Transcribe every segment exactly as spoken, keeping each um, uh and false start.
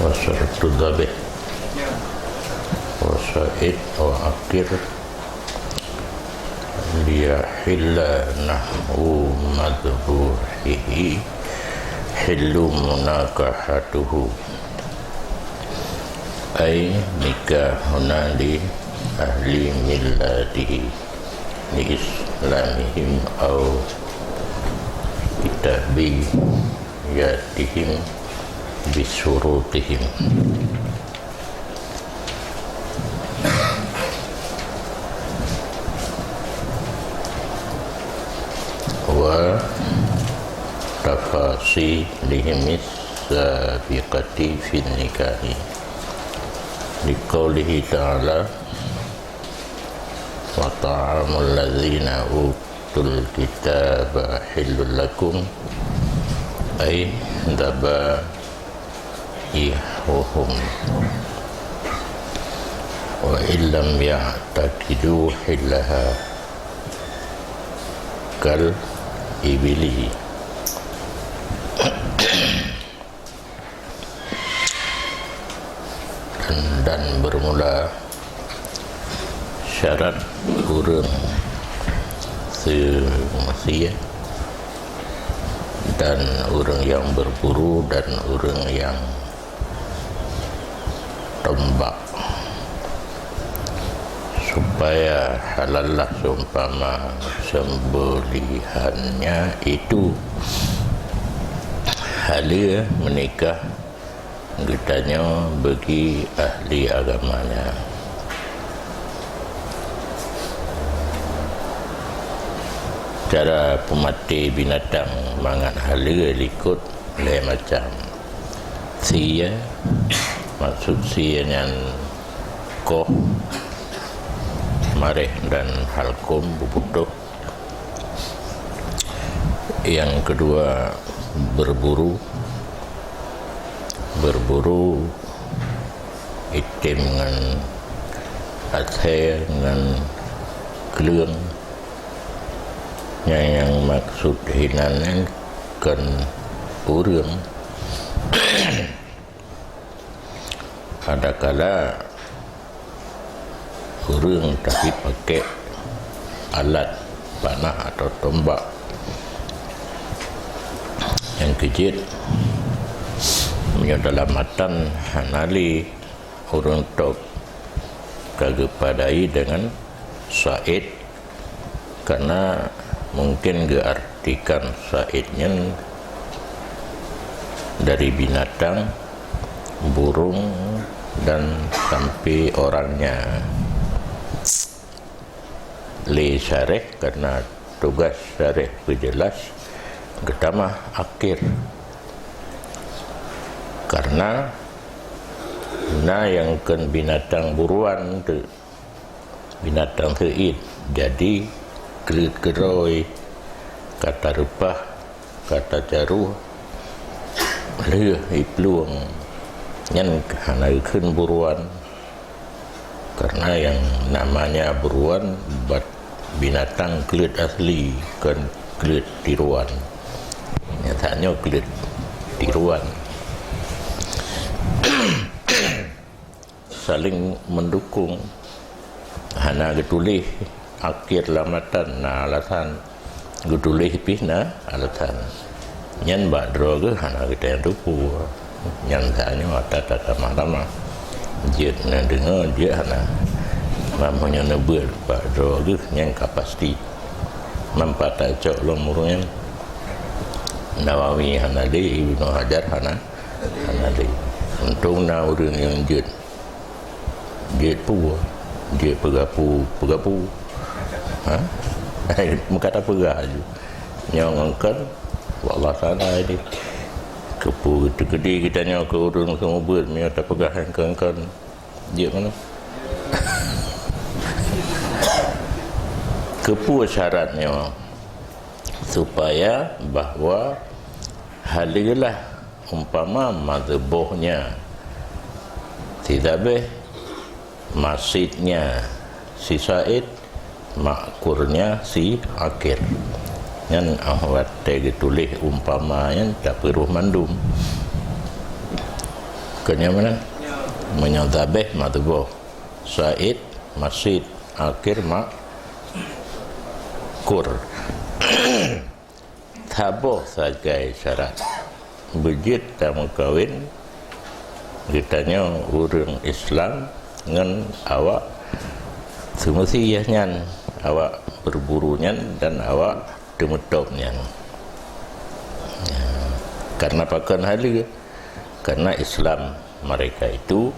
Wa syartu dzabih wa said wa aqir liyahilla nahwu madzbuhihi hillu munakahatuhu, ay nikahuna li ahli millatihi li islamihim aw kitabiyatihim bisyurutihim wa tafasilihim sabiqati fin nikahi, liqaulihi ta'ala, wa ta'amul ladzina utul kitaba hillul lakum, ay dzabaihuhum, wa illam ya'taqidu hillaha kal ibili. Dan, dan bermula syarat ureuëng seumeusé dan ureuëng nyang berburu dan ureuëng nyang tombak, supaya halallah seumpama seumbeulihannya itu haleue meunikah geutanyoe bagi ahli agamanya. Cara peumaté binatang mangat haleue likot lhée macam. Sie, maksud sie nyan koh, mareh dan halkom, beubutôh. Nyang keudua, berburu. Berburu item ngon asée ngon kleueng. Nyang, nyang maksud hinan nyan kon ureuëng. Adakala ureuëng tapi pakai alat panah atau tombak. Nyang keujeuet, meunyoe dalam matan hana lé ureuëng top ka geupadai dengan said, karena mungkin geuartikan said nyan dari binatang, burung, dan sampai orangnya. Lé syarah, karena tugas syarah peujeulaih geutamah akhir. Karena na nyang kon binatang buruan tu, binatang seuit, jadi kleuet keudroe, ka tareupah, ka tajaroe, lheueh iplueng. Nyan hana geukheun buruan. Karena yang namanya buruan bak binatang kleuet asli, kon kleuet tiruan. Nyata nyoe kleuet tiruan. Saling mendukung. Hana geutuléh akhir lam matan na alasan, geutuléh pih na alasan. Nyan bak droe geuh hana geutanyoe teupeue. Nyan tanyoe ata tatamah-tamah. Jeuet neudeungoe, jeuet hana. Meunyoe neubeuet bak droe geuh, nyan ka pasti. Meunyoe pat tacok lom ureuëng nyan, Nawawi hana lé, Ibnu Hajar hana, hana lé. Untông na ureuëng nyang jeuet. Jeuet peue? Jeuet peugah peue, peugah peue. Ha? Meukat peugah aju. Nyoe ngon kon, wallah taala ini. Keupeue teukeudi geutanyoe keu ureuëng seumeubeuet, meunyoe tapeugah ngon kon. Jeuet meunoe. Keupeue syarat nyoe? Supaya bahwa haleue lah umpama madhbohnya si zabeh, masidnya si said, makurnya si akir. Nyan 'oh watée geutuléh umpama nyan tapeurôh mandum. Nyoe mana? Meunyoe zabeh, madzuboh, said, masid, akir, makur. Saboh sagai syarat beujeuet tameukawen geutanyoe ureuëng Islam ngon awak seumeusiah nyan, awak berburu nyan dan awak teumeutôb nyan. Ya, karena pakon haleue? Karena Islam mereka itu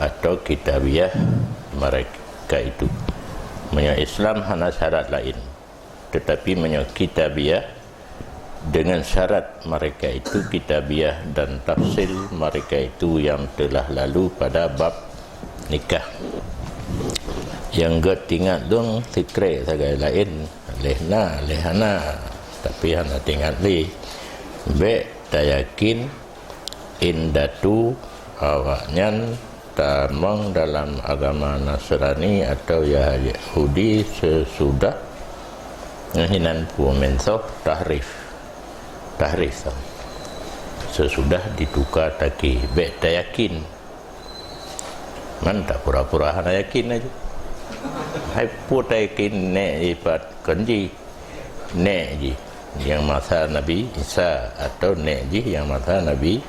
atau kitabiah mereka itu. Meunyoe Islam hana syarat lain, tetapi meunyoe kitabiah, dengan syarat mereka itu kitabiah dan tafsil mereka itu yang telah lalu pada bab nikah. Nyang gét ingat lôn sikrek sagai laén, leh na, leh hana, tapi hana teuingat lé. Bék tayakin indatu awaknyan tamong dalam agama Nasrani atau Yahudi sesudah nyan hinan peue meunan soh tahrif. Tahrif. Sesudah dituka takée, bék tayakin. Man tapura-pura hana yakin laju. Hai peue tayakin nek ipat kon jih. Nek jih nyang masa Nabi Isa atau nek jih nyang masa Nabi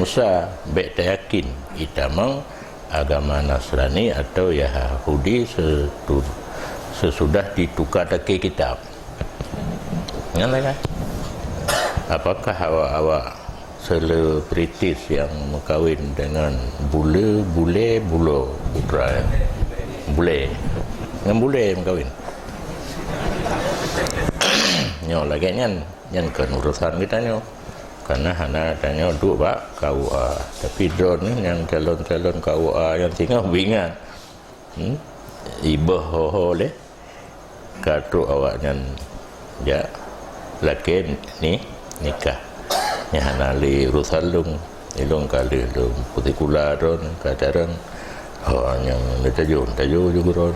Musa. Bék tayakin itamong agama Nasrani atau Yahudi setu-, sesudah dituka takée kitab. Nyan lah kan? Apakah awak-awak selebritis yang meukawen dengan bule, bule, bulo, putra, ya? Bule. Dengan bule meukawen. Nyoe lagée nyan, nyan kon urusan geutanyoe. Karena hana tanyoe duek bak K U A. Tapi droeneuh nyang calon-calon K U A nyang singoh beu ingat. Hmm? Iboh ho-ho lé. Ka trok awaknyan jak lakée ni, nikah. Nyan hana lé urusan lôn. Ilôn ka lheueh lôn peusikula droen, ka carông. Ho nyang neutajô, tajô ju droen.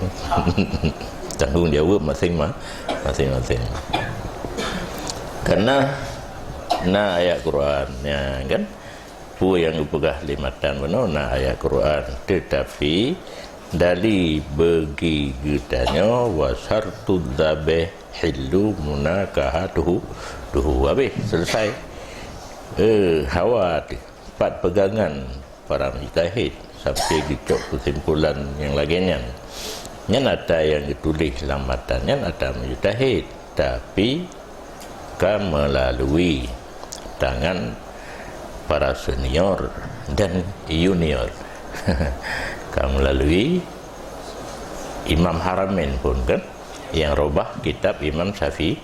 Tanggong jaweueb masing ma-, masing-masing. Karena na ayat Quran, ya kan? Peue nyang geupeugah lé matan bunoe na ayat Quran, teutapi dali bagi geutanyoe wa syartud dzabih hillu munakahatuhu, tuhu habéh, selesai. Eh, hawa teuh, pat peugangan para mujtahid sampai geucok keusimpulan nyang lagée nyan. Nyan ata nyang geutuléh lam matan nyan ata mujtahid, tapi ka melalui tangan para senior dan junior. Ka melalui Imam Haramain pun kan, yang robah kitab Imam Syafi'i,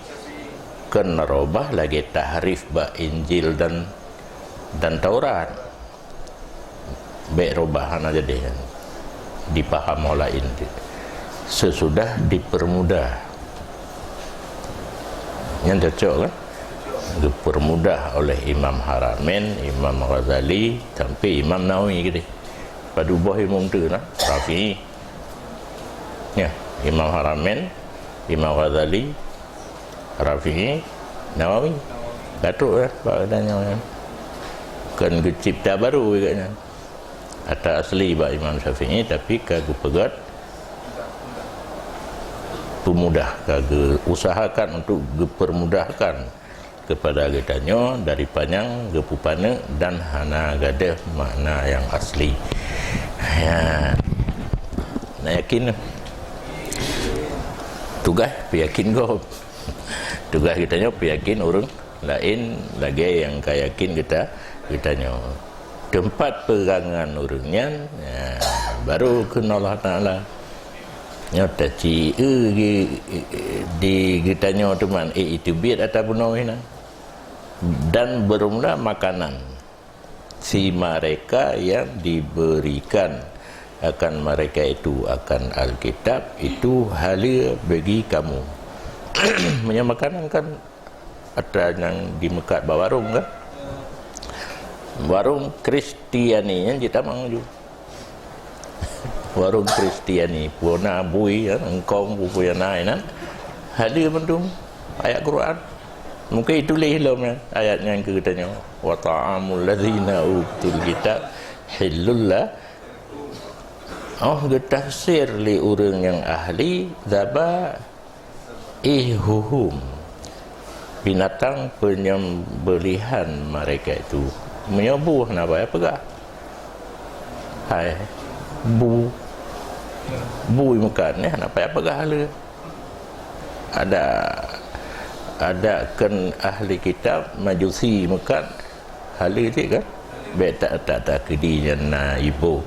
kan robah lagée tahrif bak Injil dan, dan Taurat. Bék robah hana jadi. Dipaham ho laén. Sesudah dipermudah. Nyan cocok kan? Dipermudah oleh Imam Haramain, Imam Ghazali, sampai Imam Nawawi gitu. Padub boh imum tu nah, Rafi'i. Ya, Imam Haramain, Imam Ghazali, Rafi'i, Nawawi. Ka trok ya, bak geutanyoe ya. Kon geucipta baru geutanyoe. Ata asli bak Imam Syafi'i, tapi ka geupeugét peumudah, ka geuusahakan untuk geupeumudahkan kepada geutanyoe dari panyang geupeupaneuk dan hana gadôh makna nyang asli. Ya. Na yakin? Tugaih peuyakin gob. Tugaih geutanyoe peuyakin ureuëng laén lagée nyang ka yakin geuta-, geutanyoe. Teumpat peugangan ureuëng nyan, ya, baru kheun Allah Taala. Nyoe taci, eh, di geutanyoe teuma, eh, itu biet ata bunoe na. Dan bermula makanan si mereka yang diberikan akan mereka itu akan Alkitab itu haleue bagi kamu. Meunyoe makanan kan atra nyang dimeukat bak warong kan. Warong Kristiani nyan jitamong ju. Warong Kristiani, peue na bui, ya, engkong, peue-peue nyang na inan. Haleue mandum ayat Quran. Mungkin ituléh lom ya, ayat nyang keu geutanyoe. Wa ta'amul ladzina utul kitab Hillul la-, oh, geutafsir lé ureuëng nyang ahli, dzabaihuhum, binatang penyembelihan mereka itu. Meunyoe bu hana payah peugah. Hai, bu. Bu meukat nyan hana payah peugah le. Ada, ada kan ahli kitab Majusi meukat haleue cit kan? Bèk tak, tak, tak keudi nyan na iboh,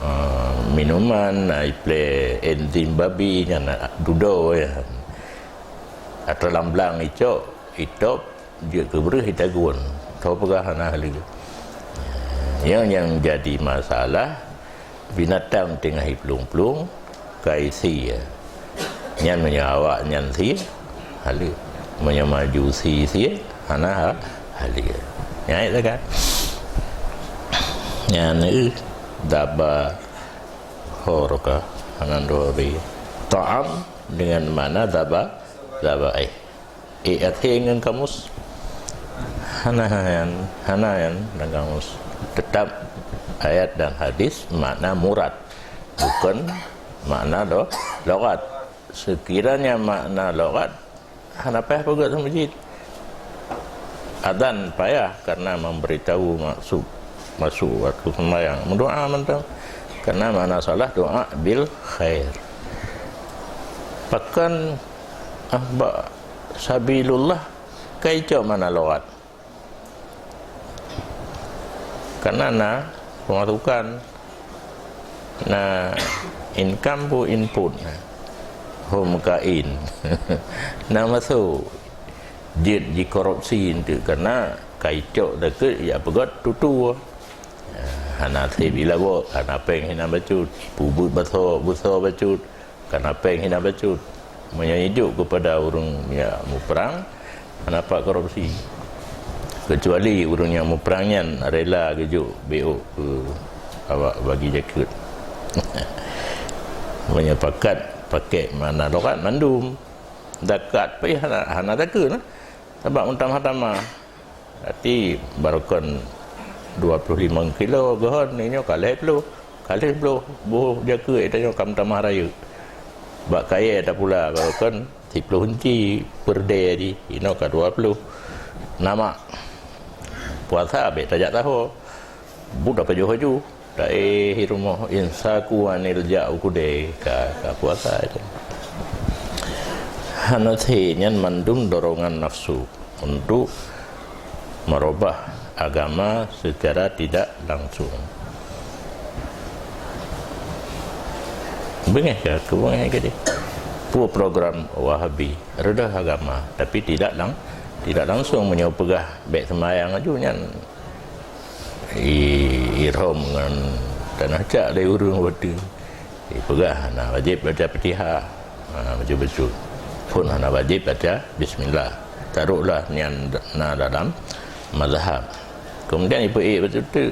eh, minuman, na iplé enzim babi, nyan na dudoe nyan. Atra lam blang icok, itop, jeuet keu breueh itagun. Tho peugah hana haleue. Nyang, nyang jadi masalah, binatang teungoh iplueng-plueng, ka isie. Nyan meunyoe awak nyan sie, haleue. Meunyoe Majusi sie, hana ha-, haleue. Nyan ayat kan? Nyan, eh, dzabaihuka, hana dua ri. Ta'am dengan makna dzaba-, dzabaih. Eh, até ngon kamus? Hana nyan, hana nyan lam kamus. Tetap ayat dan hadis makna murad, bukan makna lo-, lughat. Sekiranya makna lughat, hana payah peugöt meuseujid. Adzan payah karena memberitahu maksud masuk waktu sembahyang. Meudoa mantong. Karena makna salah doa bil khair. Pakon, ah, bak sabilullah ka icok makna lughat. Karena na pemasukan, na income bu input, hom ka in. Na masuk, jeuet jikorupsi enteuk karena ka icok dakeuet jak peugöt tutoe. Hana sép ilawok, hana péng hinan bacut, peubuet basoe, busoe bacut, kana péng hinan bacut. Meunyoe ijok keupada ureuëng nyang muprang, hana pat korupsi. Keucuali ureuëng nyang muprang nyan rela geujok B O keu awak bagi jakeuet. Meunyoe pakat pakai makna lughat mandum, zakat pih hana, hana takeu nah. Sabab meutamah-tamah. Berarti barokon dua puluh lima kilo geuhon, nyoe ka lhèe ploh, ka lhèe ploh boh jakeuet tanyoe ka meutamah rayeuk. Bak kayèe tapula barokon siploh inci per day jih, inoe ka dua ploh. Nama puasa bèk tajak saho. Buet apa joh aju? Taéh rumoh insaku anil jak u keudè ka, ka puasa itu. Hana sép nyan mandum dorongan nafsu untuk merubah agama secara tidak langsung. Beungéh ka, keu beungéh ka deh. Peue program Wahabi, reudah agama, tapi tidak lang-, tidak langsung meunyoe peugah bèk seumayang aju nyan. I-, irhom ngon tanah cak lé ureuëng watèe. Ipeugah hana wajéb baca Fatihah. Ha, baca bacut. Phon hana wajéb baca bismillah. Taroklah nyan na dalam mazhab. Kemudian ipeuék bacut teuk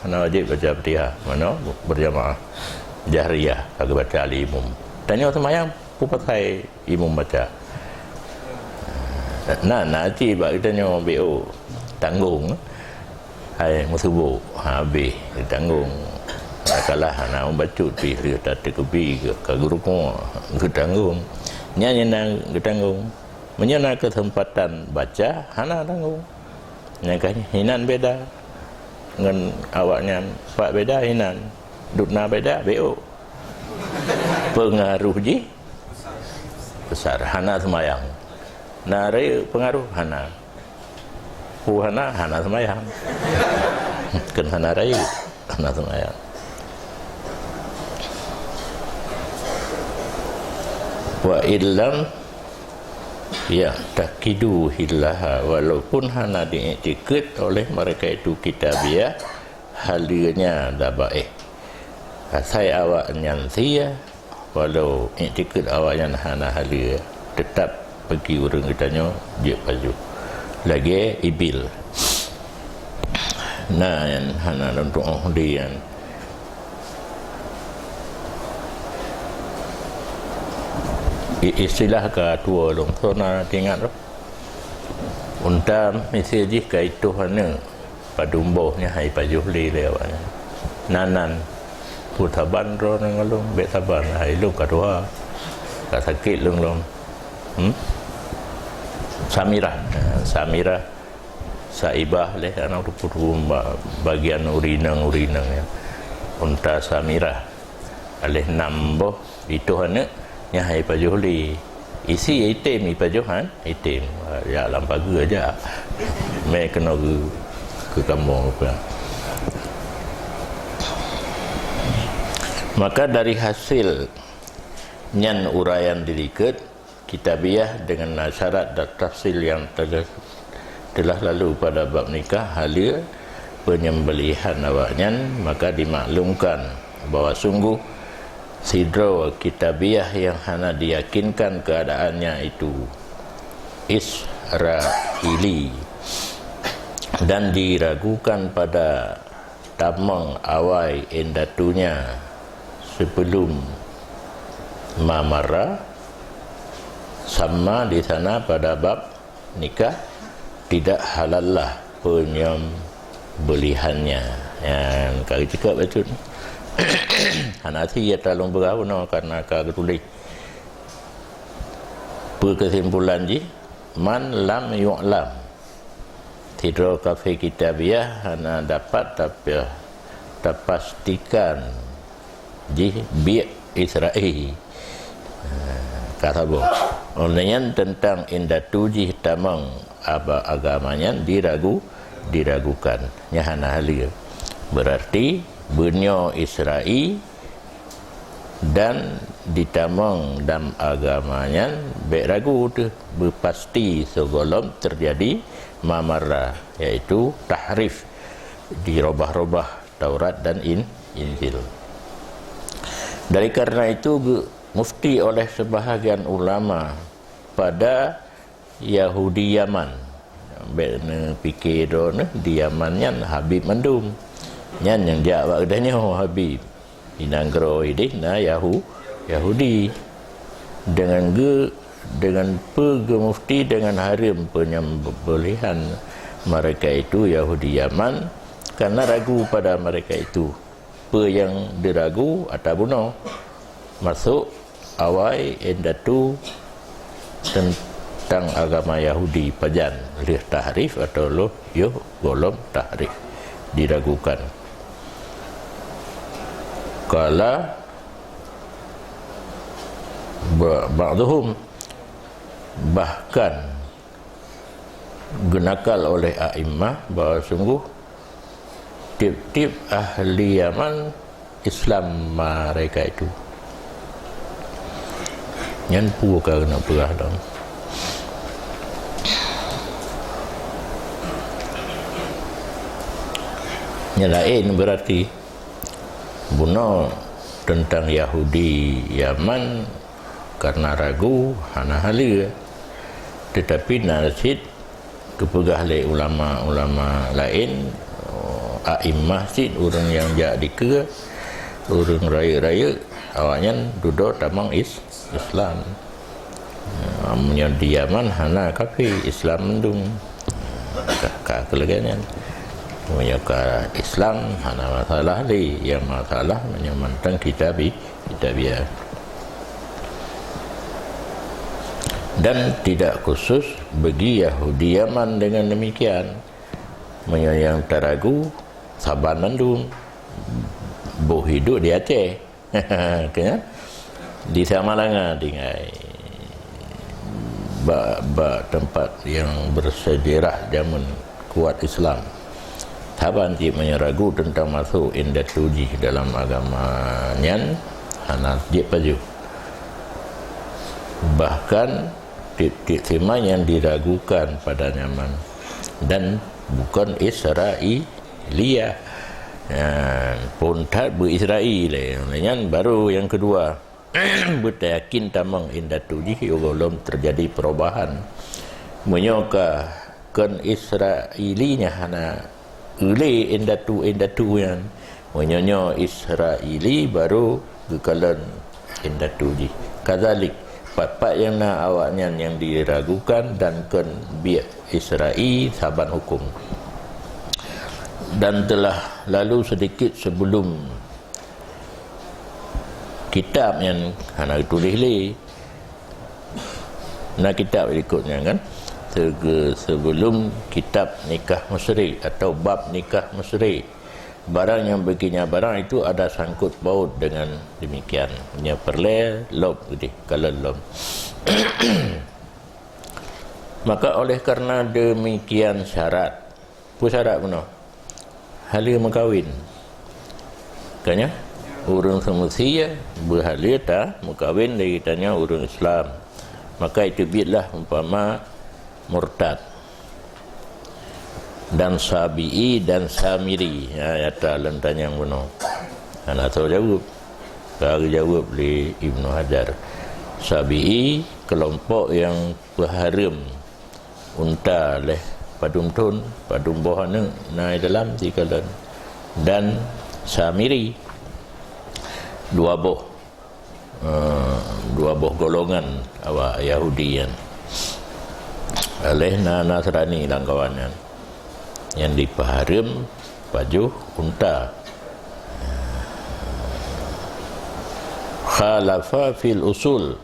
hana wajéb baca Fatihah. Manoe berjamaah jahriyah ka geubaca lé imum. Tanyoe seumayang peue pasai imum baca. Na, na cit bak geutanyoe B O tanggong. Hai meusuboh, ha, habéh tanggong. Kalah hana meubacut pih lheueh tateukeubi ka geurukoe geutanggong. Nyan nyang na geutanggong. Meunyoe na keuseumpatan baca, hana tanggong. Nyang ka hinan beda ngon awaknyan, pat beda hinan. Dum na beda, B O. Peungaroh jih besar, hana seumayang. Na rayeuk peungaroh? Hana. Peue hana? Hana seumayang. Kon hana rayeuk, hana seumayang. Wa illam ya'taqidu hillaha, walaupun hana diiktikeuet oleh mereka itu kitabiah, haleue nyan dzabaih. Asai awaknyan sie, walau iktikeuet awaknyan hana haleue, teutap bagi ureuëng geutanyoe jeuet pajoh. Lagée ibil. Na nyan hana lôn tuoh di nyan. I-, istilah ka tuwo lôn, soe na teuingat roh? Unta miseue jih ka itoh aneuk, padum boh nyan hai pajoh lé lé awaknyan. Nan-nan, peue saban droeneuh ngon lôn, bék saban, hai lôn ka tuha, ka sakét lôn lom. Hmm? Samirah. Ha, Samirah, Saibah lé, aneuk teupeue-teupeue ba-, bagian ureueng inong-ureueng inong nyan. Unta Samirah. Aléh nam boh, itoh aneuk, nyan hai pajoh lé. Isi item ipajoh han, item. Ya lam pageue aja. Mé keunoe geu-, keu kamoe pula. Maka dari hasil nyan uraian di likot, Kitabiah dengan syarat dan tafsil yang telah, telah lalu pada bab nikah, haleue, penyembelihan awaknyan, maka dimaklumkan bahwa sungguh sidroe Kitabiah yang hana diyakinkan keadaannya itu Israeli dan diragukan pada tamong awai indatunya sebelum ma marra, sama di sana pada bab nikah, tidak halallah penyembelihannya. Nyan ka geucakap bacut. Hana asie ata lôn peugah bunoe karena ka geutuléh. Peue keusimpulan jih? Man lam yu'lam. Sidroe kafé Kitabiah hana dapat tapi tapastikan jih biek Israel. Ha, ka saboh. Uleh nyan teuntang indatu jih tamong aba-, agama nyan diragu, diragukan. Nyan hana haleue. Berarti beunyoe Israel dan ditamong dalam agama nyan bék ragu teuh, beupasti sigohlom teujadi ma marra, yaitu tahrif, dirobah-robah Taurat dan In-, Injil. Dari karena itu, geu-, mufti oleh sebahagian ulama pada Yahudi Yaman. Bék neupike droeneuh di Yaman nyan Habib mandum. Nyan nyang jak bak geutanyoe Habib. Di nanggroe ideh na Yahu-, Yahudi. Dengan ge-, dengan peue geumufti dengan hareuem penyembelihan mereka itu Yahudi Yaman, karena ragu pada mereka itu. Peue nyang diragu ata bunoe. Masôk awai indatu teuntang agama Yahudi pajan lheueh tahrif atau lheueh yoh gohlom tahrif diragukan. Qala ba-, ba'duhum, bahkan geunakal oleh a'immah bahwa sungguh tiep-tiep ahli Yaman Islam mereka itu. Nyan peue ka keuneuk peugah lom. Nyan laén berarti bunoe teuntang Yahudi Yaman karena ragu hana haleue. Tetapi na cit geupeugah lé ulama-ulama laén, a'immah cit ureuëng nyang jak dikeue, ureuëng rayeuk-rayeuk, awaknyan dudoe tamong is-, Islam. Meunyoe di Yaman hana kafé, Islam mandum. Ka, ka keuleugah nyan. Meunyoe ka Islam hana masalah lé, nyang masalah meunyoe mantong kitabi-, kitabiah. Dan tidak khusus bagi Yahudi Yaman dengan demikian. Meunyoe nyang taragu, saban mandum. Boh hidup di Aceh. Kan? Di Samalanga tinggai. Bak, bak tempat yang bersejarah jameun kuat Islam. Saban cit meunyoe ragu teuntang masôk indatu jih dalam agama nyan, hana jeuet pajoh. Bahkan tiep-tiep teuma nyang diragukan pada Yaman dan bukan Israelia. Nyan phon that beu Israel, eh. Nyan baru nyang keudua. Beutayakin tamong indatu jih yoh gohlom teujadi perubahan. Meunyoe ka kon Israeli nyan hana ulée indatu-indatu nyan, meunyoe nyoe Israeli baru geukalon indatu jih. Kazalik, pat-pat nyang na awaknyan nyang diragukan dan kon biek Israel saban huköm. Dan telah lalu sedikit sebelum kitab nyan hana geutuléh lé. Na kitab likot nyan kan? Sege-, sebelum kitab nikah musyrik atau bab nikah musyrik. Barang yang begini barang itu ada sangkut paut dengan demikian. Nya peureulée lom geudeh, kalon lom. Maka oleh karena demikian syarat, peue syarat bunoe? Haleue meukawen. Makanya, ureuëng seumeusia beuhaleue ta meukawen lé geutanyoe ureuëng Islam. Maka itu bietlah umpama murtad. Dan Sabi'i dan Samiri. Ya, nyata lôn tanyong bunoe. Hana soe jaweueb. Ka geujaweueb lé Ibnu Hajar. Sabi'i, kelompok yang peuhareuem unta lhée padum thon, padum boh aneuëk na i dalam sikalon. Dan Samiri, dua boh, eh, dua boh golongan awak Yahudi nyan. Lhée na Nasrani lam kawan nyan, nyang jipeuhareuem pajoh unta. Khalafa fil usul,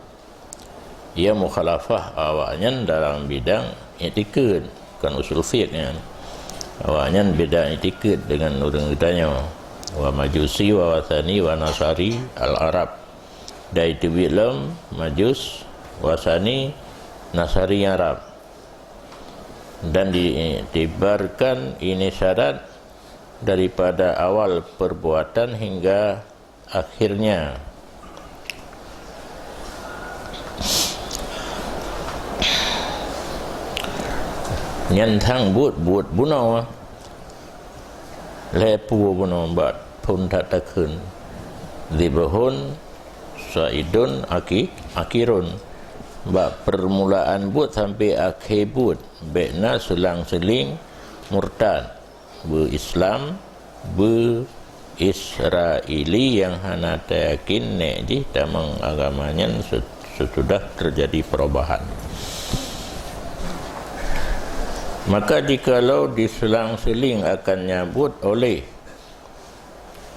ia mukhalafah awaknyan dalam bidang iktikad, bukan usul fiqh nyan. Awaknyan bidang iktikad dengan ureuëng geutanyoe. Wa Majusi, wa Wasani, wa Nasari, al-Arab. Dan itu biet lom Majus, Wasani, Nasari Arab. Dan diiktibarkan ini syarat daripada awal perbuatan hingga akhirnya. Nyan thang buet-buet bunoe. Lhée peue bunoe bak phon that takheun. Zibhun, Saidun, Aki-, Akirun. Bak permulaan buet sampai akhé buet, bék na seulang-seuling murtad. Beu-Islam, beu-Israeli nyang hana tayakin nék jih tamong agama nyan se-, sesudah terjadi perubahan. Maka jikalau diseulang-seuling akan nyan buet oleh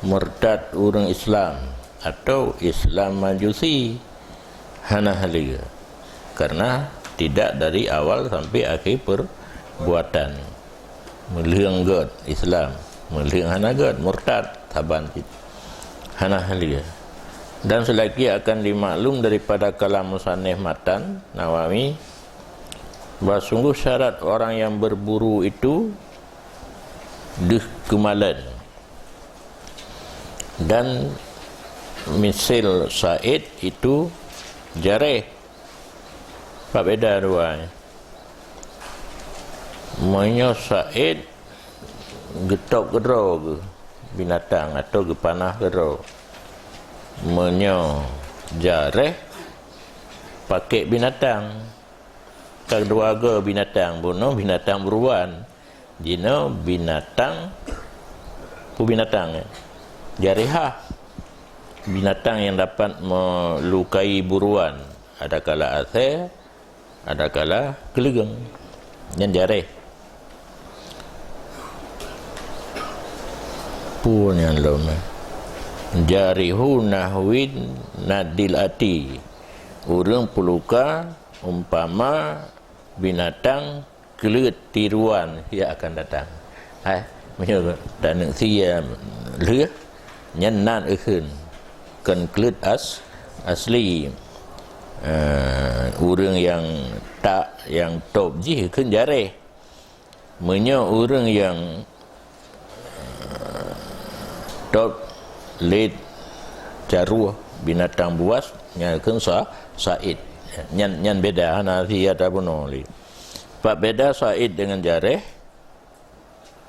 murtad ureuëng Islam atau Islam Majusi, hana haleue, karena tidak dari awal sampai akhir perbuatan. Meulheueng gét Islam, meulheueng hana gét murtad, saban cit. Hana haleue. Dan seulagi akan dimaklum daripada kalam musannif matan Nawawi, bahwa sungguh syarat orang yang berburu itu deuh keumalon. Dan misil said itu jareh. Pat beda dua nyan? Meunyoe said geutôb keudroe geuh binatang atau geupanah keudroe. Meunyoe jareh pakék binatang. Keudua go binatang bunoe binatang buruan. Jinoe binatang, peue binatang, ya? Jarihah. Binatang yang dapat melukai buruan, adakala asée, adakala keuleueng. Nyan jareh. Peue nyan lom, eh? Jarihu nahwin nadil ati. Ureuëng peuluka umpama binatang kleuet tiruan yang akan datang. Hai, meunyoe taneuk sie lheueh, nyan nan eukheun kon kleuet as-, asli. Eh, ureuëng nyang tak, nyang tôb jih eukheun jareh. Meunyoe ureuëng nyang tôb lé jaroe binatang buas, nyan kheun sa-, said. Nyan, nyan beda, hana sie tabunoe lé. Pat beda said dengan jareh,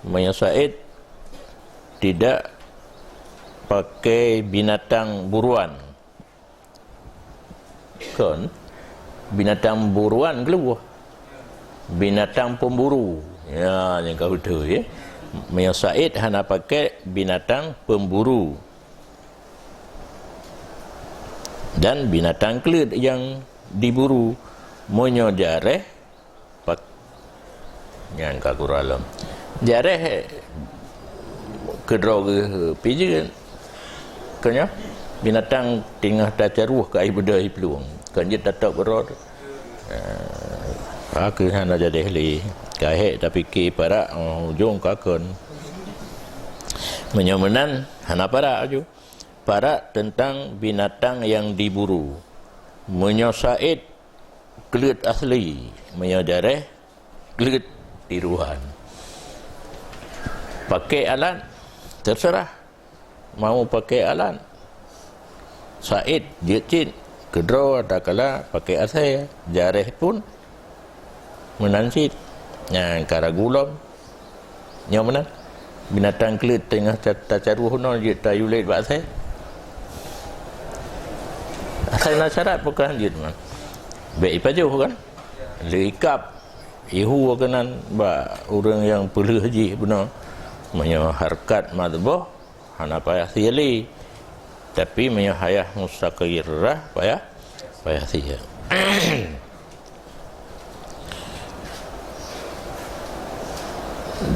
meunyoe said tidak pakai binatang buruan. Kon, binatang buruan keuluh. Binatang pemburu. Ya, nyang ka beutôi, ya. Meunyoe said hana pakai binatang pemburu. Dan binatang kleuet nyang diburu. Meunyoe jareh, Pak, nyang ka gura lom. Jareh, Keudroe geuh pih jeuet. Kon nyoe, binatang teungoh tacaruh keu ai beudôh i plueng. Kon jeuet tatôb keudroe. Eh, ka keuh hana jadeh lé. Ka hék tapike parak, oh, ujong ka kon. Meunyoe meunan, hana parak aju. Parak teuntang binatang nyang diburu. Meunyoe saét, kleuet asli. Meunyoe jareh, kleuet tiruan. Pakai alat, terserah. Mau pakai alat. Saét jeuet cit, keudroe adakala pakai asai, jareh pun meunan cit. Nyan ka ragu lom. Nyoe meunan. Binatang kleuet teungoh ta-, tacaruh nyoe jeuet tayue lét bak asai. Asai na syarat bukan jeuet meunan. Bèk ipajoh kan? Lé ikab. Ihu keunan bak ureuëng nyang peuleueh jih bunoe. Meunyoe harkat madhboh, hana payah sie lé. Tapi meunyoe hayah mustaqirrah, payah, payah sie.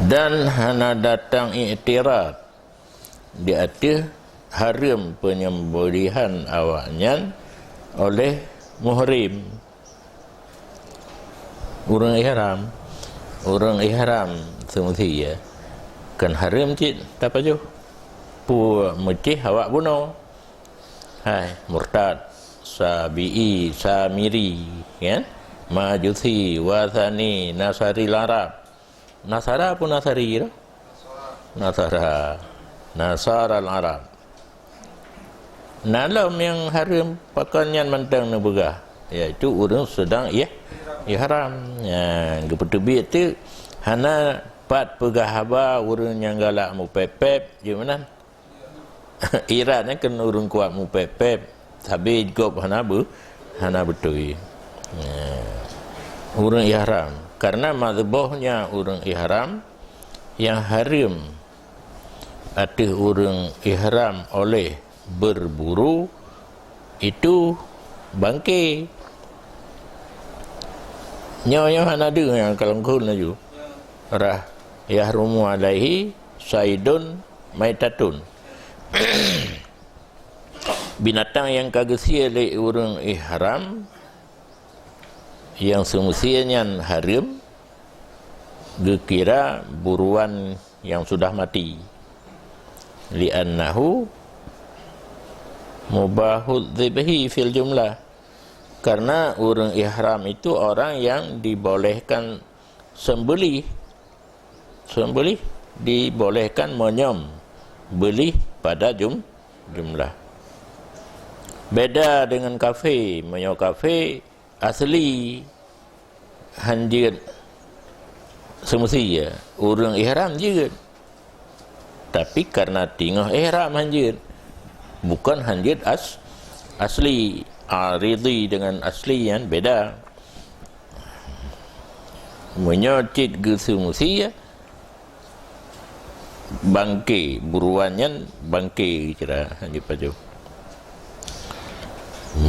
Dan hana datang iktirad di ateueh hareuem penyembelihan awaknyan oleh muhrim. Ureuëng ihram, ureuëng ihram seumeusie, ya. Kan hareuem cit tapajoh. Peue meucéh awak bunoe. Hai, murtad, sabi'i, samiri, kan? Majusi, wasani, nasari Arab. Nasara pun nasari tu? Nasara. Nasara Arab. Na lom nyang hareuem pakon nyan mantong neupeugah, yaitu ureuëng seudang ih-, ihram. Nyan, geupeuteubiet teuk hana pat peugah haba ureuëng nyang galak mupép-pép, jeuet meunan. Iran nyan keuneuk ureuëng kuat mupép-pép, sabé gob hana beu-, hana beutôi. Nyan. Ureuëng ihram. Karena mazhbohnya ureuëng ihram nyang hareuem ateueh ureuëng ihram oleh berburu itu bangke. Nyoe-nyoe hana deuh nyang kalon kheun laju. Rah yahrumu alaihi saidun maitatun. Binatang nyang ka geusie lé ureuëng ihram nyang seumeusie nyan hareuem, geukira buruan nyang sudah mati. Li'annahu mubahudz dzibhi fil jumlah. Karena ureuëng ihram itu orang yang dibolehkan sembelih. Sembelih dibolehkan menyembelih pada jum-, jumlah. Beda dengan kafé, meunyoe kafé asli hanjeuet seumeusie, ureuëng ihram jeuet. Tapi karena teungoh ihram hanjeuet, bukan hanjeuet as-, asli. Aridi dengan asli nyan beda. Meunyoe cit geuseumeusie, bangke, buruan nyan bangke kira hanjeuet pajoh.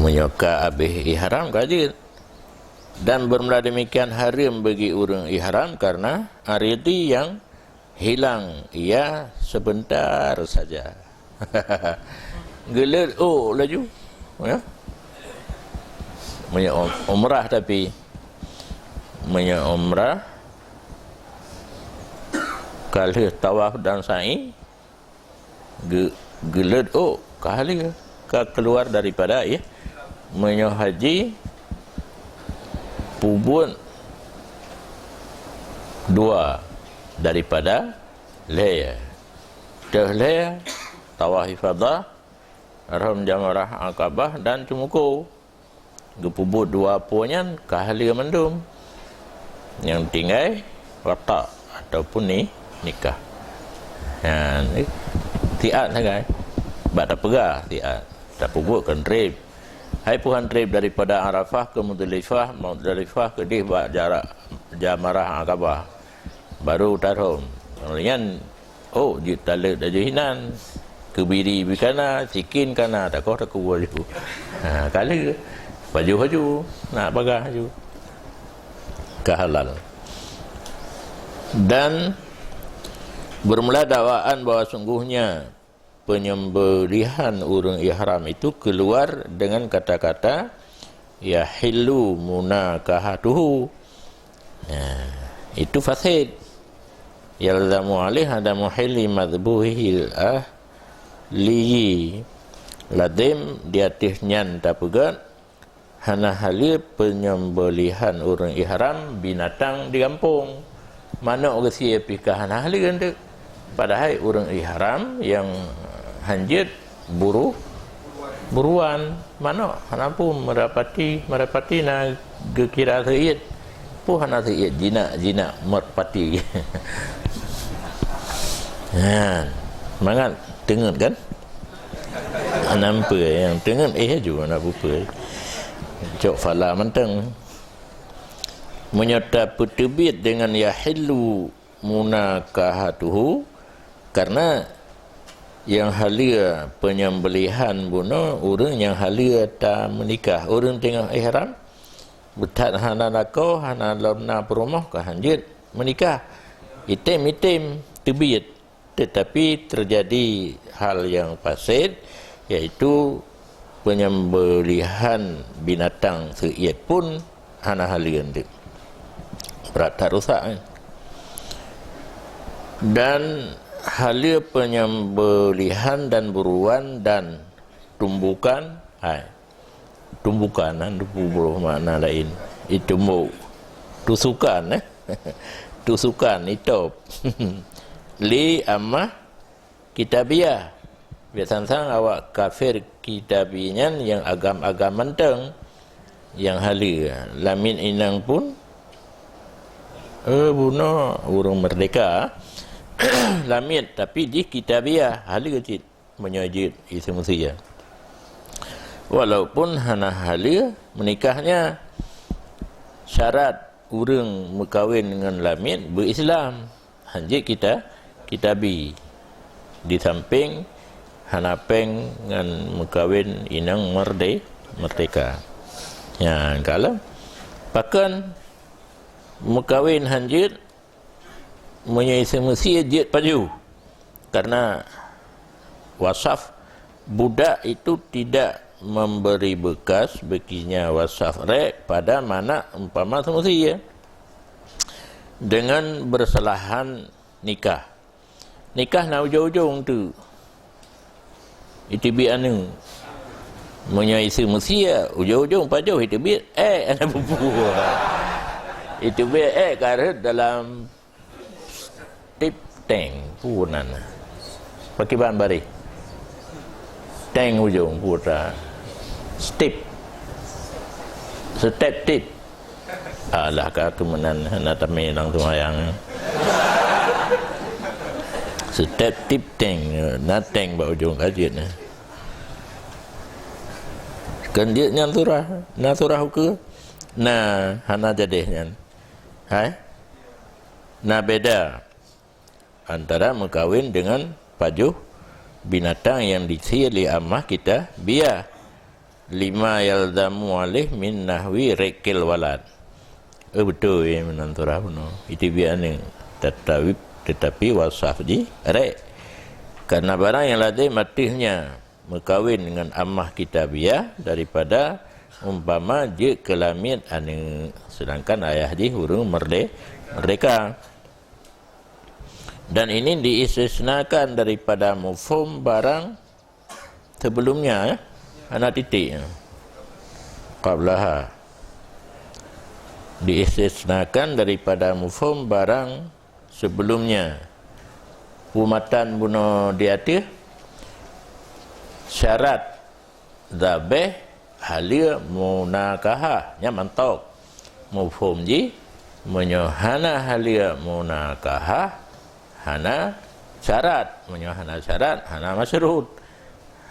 Meunyoe ka abéh ihram ka jeuet. Dan bermula demikian hareuem bagi ureuëng ihram karena aridi yang hilang ia sebentar saja. Geuleuet ôk laju, ya. Meunyoe um-, umrah tapi, meunyoe umrah ka lheueh tawaf dan sa'i, Ge-, geuleuet ôk ka lheueh ka keluar daripada, ya. Meunyoe haji, peubuet dua daripada lhèe. Teuh lhèe, tawaf ifadah, rhom jamarah Aqabah dan ceumuko. Geupeubuet dua po nyan ka haleue mandum. Nyang tinggai watak ataupun ni, nikah. Nyan, eh, siat sagai. Bak tapeugah siat. Tapeubuet kon treb. Hai peuhan treb daripada Arafah ke Muzdalifah, Muzdalifah keudeh bak jarak jamarah Aqabah. Baru tarhom. Nyan, oh, jeuet taleuet laju hinan. Keubiri bri kana, sikin kana, takoh takubur laju. Ha, ka lheueh. Pajoh laju, nak bagah laju. Ka halal. Dan Bermula dakwaan bahwa sungguhnya penyembelihan ureuëng ihram itu keluar dengan kata-kata yahillu munakahatuhu. Nah, itu fasid. Yalzamu alaih adamu hilli madhbuhil ahliyi. Lazim di ateueh nyan tapeugah hana haleue penyembelihan ureuëng ihram binatang di gampông. Manok geusie pih ka hana haleue teuk. Padahai ureuëng ihram nyang hanjeuet buru-, buruan manok, hana peue merapati, merapati na geukira seuiet. Peue hana seuiet jinak-jinak merpati. Ha, mangat teungeut kan? Hana peue nyang teungeut, eh, ju hana peue-peue. Cok phala mantong. Meunyoe tapeuteubiet deungon yahillu munakahatuhu, karena nyang haleue penyembelihan bunoe ureuëng nyang haleue tameunikah. Ureuëng teungoh ihram, beuthat hana lakoe, hana lom na peurumoh, ka hanjeuet meunikah. Item-item teubiet. Tetapi terjadi hal yang fasid, yaitu penyembelihan binatang seuiet pun hana haleue teuk. Brat that rusak, eh. Dan haleue penyembelihan dan buruan dan tumbukan, hai. Tumbukan, eh, dua puluh makna lain. Itumbuk. Tusukan, eh. Tusukan, itop. Li amah kitabiah. Biasa sang awak kafir kitabi nyan nyang agam-agam mantong. Nyang haleue. Lamiet inong pun, eh, bunoe ureuëng merdeka. Lamiet, tapi jih kitabiah. Haleue cit. Meunyoe jeuet iseumeusie. Walaupun hana haleue meunikah nyan, syarat ureuëng meukawen ngon lamiet beu-Islam, hanjeuet kita, kitabi. Di sampéng hana péng ngon meukawen inong merde-, merdeka. Nyan kalon pakon meukawen hanjeuet, meunyoe iseumeusie jeuet pajoh. Karena wasaf budak itu tidak memberi bekas bekinya wasaf rek pada mana umpama seumeusie. Dengan bersalahan nikah. Nikah na ujong-ujong tu. Iteubiet aneuk. Meunyoe iseumeusie, ujong-ujong pajoh iteubiet ék aneuk pupue. Iteubiet ék ka rhot dalam tip teng pun nan. Pakiban bareh. Teng ujong putra. Step. Step tip. Alah ka keumenan na tamé lam seumayang. Step tip teng, na teng bak ujong ka jeuet na. Kan jeuet nyan surah, na surah ukeue. Na hana jadeh nyan. Hai? Na beda antara meukawen deungon pajoh binatang nyang disie lé amah kitabiah. Lima yalzamu alaih min nahwi rikil walad. Eh, beutôi, eh, meunan surah bunoe. Iteubiet aneuk. Tetapi, tetapi wasaf jih rek. Karena barang nyang lazem ateueh nyan meukawen deungon amah kitabiah daripada umpama jeuet keu lamiet aneuk, sedangkan ayah jih ureuëng merde-, merdeka. Dan ini diistisnakan daripada mufhum barang sebelumnya, ya. Hana titik, ya. Qablaha. Diistisnakan daripada mufhum barang sebelumnya. Peumatan bunoe di ateueh, syarat zabeh haleue munakahah, nyan mantong. Mufhum jih, meunyoe hana haleue munakahah, hana syarat. Meunyoe hana syarat, hana masyrut.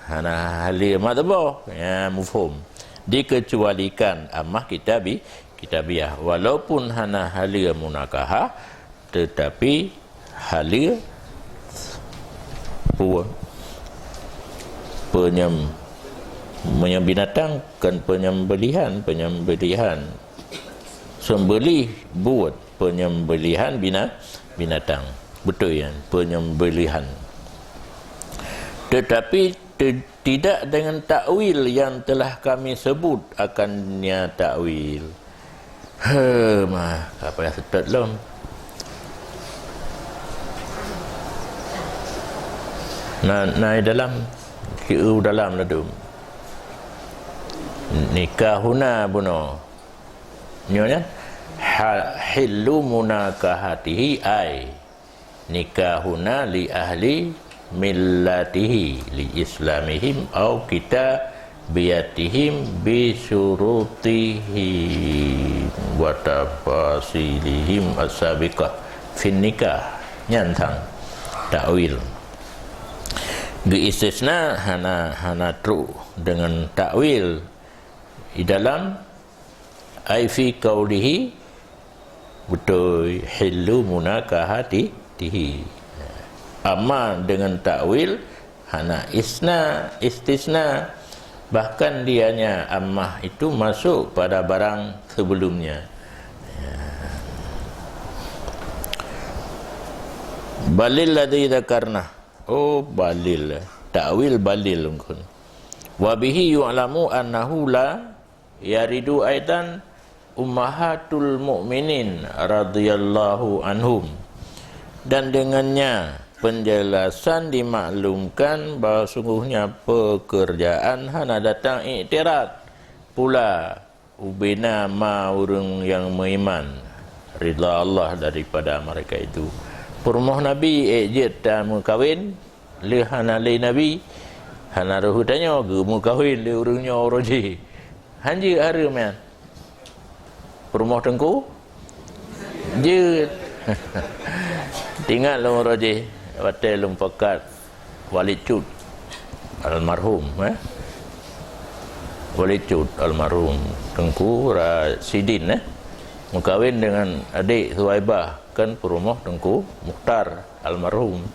Hana haleue madhboh, ya, mufhum. Dikeucualikan amah kitabi-, kitabiah. Walaupun hana haleue munakahah, teutapi haleue pu-, penyem-, meunyoe binatang, kan penyembelihan, penyembelihan. Seumbeuléh buet penyembelihan bina-, binatang. Beutôi nyan, penyembelihan. Tetapi te-, tidak dengan takwil yang telah kami sebut akannya takwil. He, mah, ka payah seutôt lom. Na, na i dalam, sieu dalam ladum. Nikahuna bunoe. Nyoe nyan, ha-, hillu munakahatihi ai nikahuna li ahli millatihi li islamihim au kitabiyatihim bi syurutihim wa tafasilihim as-sabiqah fin nikah. Nyan sang takwil. Geuistisna hana, hana trok deungon takwil di dalam ai fi qaulihi, beutôi, hillu munakahatihi. Amma deungon takwil hana isna, istisna. Bahkan dianya ammah itu masuk pada barang sebelumnya. Balil ladzi dzakarna. Oh, balil. Takwil balil mungkin. Wa bihi yu'lamu annahu la yaridu aidan ummahatul mu'minin radhiyallahu anhum. Dan dengannya penjelasan dimaklumkan bahwa sungguhnya pekerjaan hana datang iktirad pula ubena ma ureuëng nyang meuiman ridha Allah daripada mereka itu. Peurumoh Nabi ék jeuet tameukawen lé hana lé Nabi, hana reuh tanyoe geumeukawen lé ureuëng nyoe uroe jih. Hanjeuet hareuem nyan. Peurumoh teungku? Jeuet. Ingat lôn uroe jih, watée lôn pakat Walid Cut almarhum, eh? Walid Cut almarhum, Teungku Rasidin, eh? Meukawen dengan adik Suwaibah, kan peurumoh Teungku Mukhtar almarhum.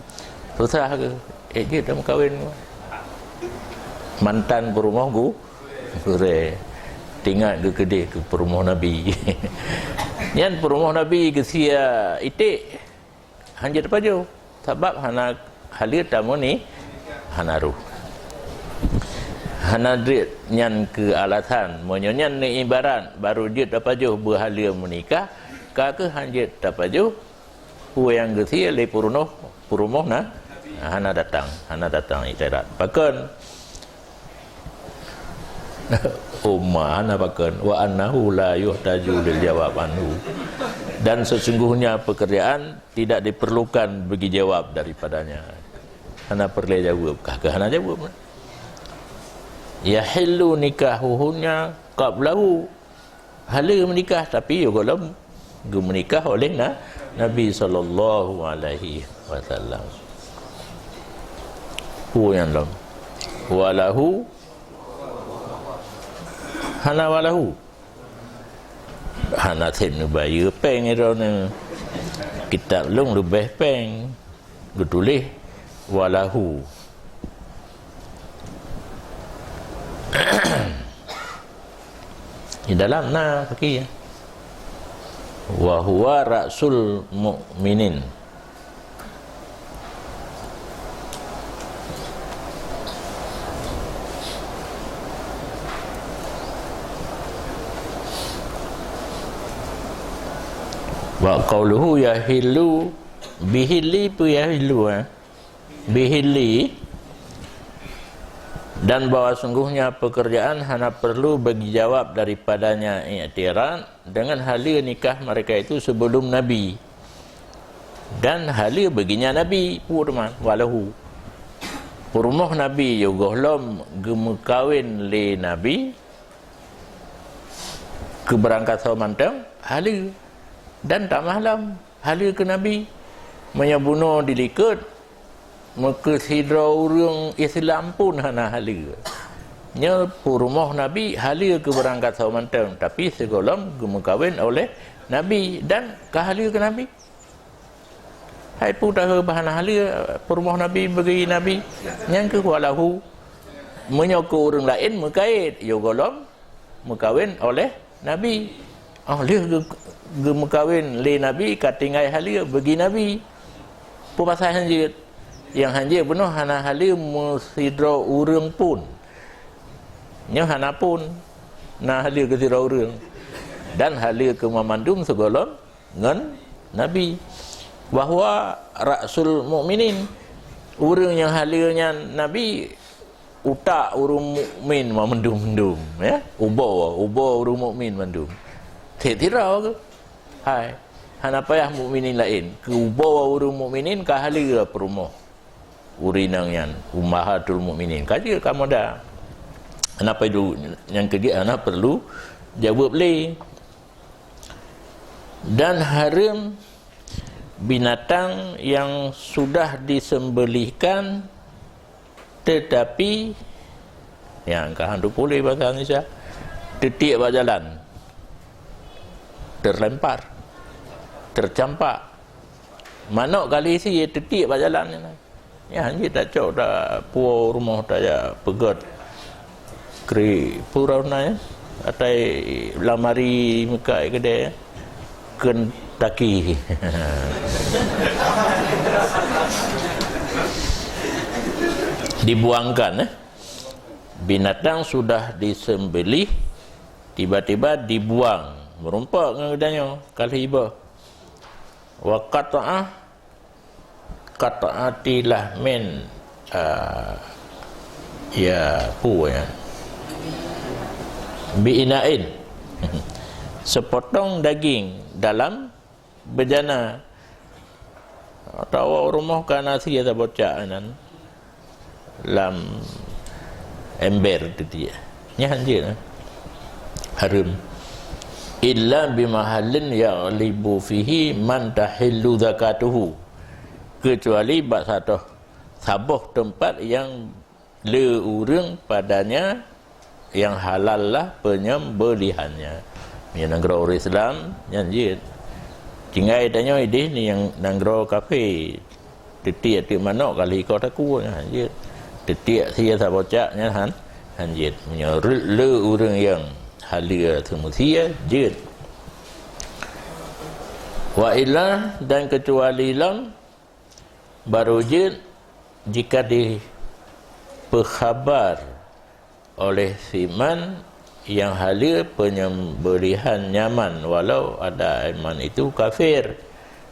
Susah ke? Eh, jeuet dah meukawen. Mantan peurumoh gu-, gurée. Tingat geukeudeh keu peurumoh Nabi. Nyan peurumoh Nabi geusia iték. Hanjeuet tapajoh, sabab hana haleue tameunikah, hana reuh. Hana jeuet nyan keu alasan, meunyoe nyan neuibarat, barô jeuet tapajoh beuhaleue meunikah, ka keuh hanjeuet tapajoh, peue nyang geusie lé peurunoh, peurumoh na, hana datang, hana datang iktirad. Pakon? Uma hana pakon, wa annahu la yuhtaju lil jawab anhu. Dan sesungguhnya pekerjaan tidak diperlukan bagi jawab daripadanya. Hana peureulée jaweueb, kah keu hana jaweueb. Yahillu nikahuhunna qablahu. Haleue meunikah, tapi yoh gohlom geumeunikah oleh na-, Nabi sallallahu alaihi wasallam. Peue nyang lom? Walahu, hana walahu. Hana sép neubayeue péng droeneuh. Kitab lôn leubeh péng. Geutuléh walahu. Di dalam na fakih. Wa huwa ra'sul mu'minin. Wa qauluhu yahillu bihilli, peue yahillu, eh? Bihilli, dan bahwa sungguhnya pekerjaan hana perlu bagi jawab daripadanya i'tirad dengan haleue nikah mereka itu sebelum Nabi. Dan haleue beuginya Nabi, peue teuma, walahu. Peurumoh Nabi yoh gohlom geumeukawen lé Nabi, keubeurangkasoe mantong haleue, dan tamah lom haleue keu Nabi. Meunyoe bunoe dilikot, meukeusidroe ureuëng Islam pun hana haleue. Nyoe peurumoh Nabi haleue keubeurangkasoe mantong, tapi sigohlom geumeukawen oleh Nabi dan ka haleue keu Nabi. Hai peue tahe bah hana haleue peurumoh Nabi bagi Nabi, nyang keuh walahu. Meunyoe keu ureuëng laén meukait, yoh gohlom meukawen oleh Nabi. Oh, lheueh geu-, geumeukawen lé Nabi ka tinggai haleue bagi Nabi. Peue pasai hanjeuet? Nyang hanjeuet bunoe hana haleue meusidroe ureuëng pun. Nyoe hana pun na haleue keu sidroe ureuëng. Dan haleue keu mandum sigohlom ngon Nabi. Bahwa rasul mukminin, ureuëng nyang haleue nyan Nabi, utak ureuëng mukmin mandum-mandum, ya. Ubo, ubo ureuëng mukmin mandum. Thét sidroe keuh. Hai. Hana payah mukminin laén. Keu ubo ureuëng mukminin ka haleue peurumoh ureuëng inong nyan, ummahatul mukminin. Ka jeuet kamoe da. Hana perlu, nyang keujeuet hana perlu jaweueb lé. Dan hareuem binatang yang sudah disembelihkan, tetapi, nyang ka han teupuléh basa Indonesia, teutiek bak jalan, terlempar, tercampak. Manok kali sie teutiek bak jalan nyan. Nyan jih tacok, tapuwoe rumoh, tajak peugöt kri pura na, ya. Atai lamari meukat keudè, Kentucky. Dibuangkan, eh. Binatang sudah disembelih, tiba-tiba dibuang. Meurumpok ngon geutanyoe, ka lheueh iböh. Wa qata'ah, qat'ati lahmin, ah, ya, peue nyan? Bi ina'in. Sepotong daging dalam beujana. Atawa rumoh ka na sie tabocak nan lam ember teuh dia. Nyan jeuet, eh. Hareuem. Illa bimahallin yaghlibu fihi man tahillu zakatuhu. Kecuali bak satoh saboh teumpat nyang le ureuëng padanya nyang halal lah penyembelihannya. Meunyoe nanggroe ureuëng Islam, nyan jeuet. Tinggai tanyoe ideh ni nyang nanggroe kafé. Teutiek-tiek manok kali iko takue, nyan jeuet. Teutiek sie sabocak nyan han, han jeuet. Meunyoe re-, le ureuëng nyang haleue seumeusie, jeuet. Wa illa, dan keucuali lom, barô jeuet jika dipeuhabar oleh siman nyang haleue penyembelihan nyaman, walau ada iman itu kafir,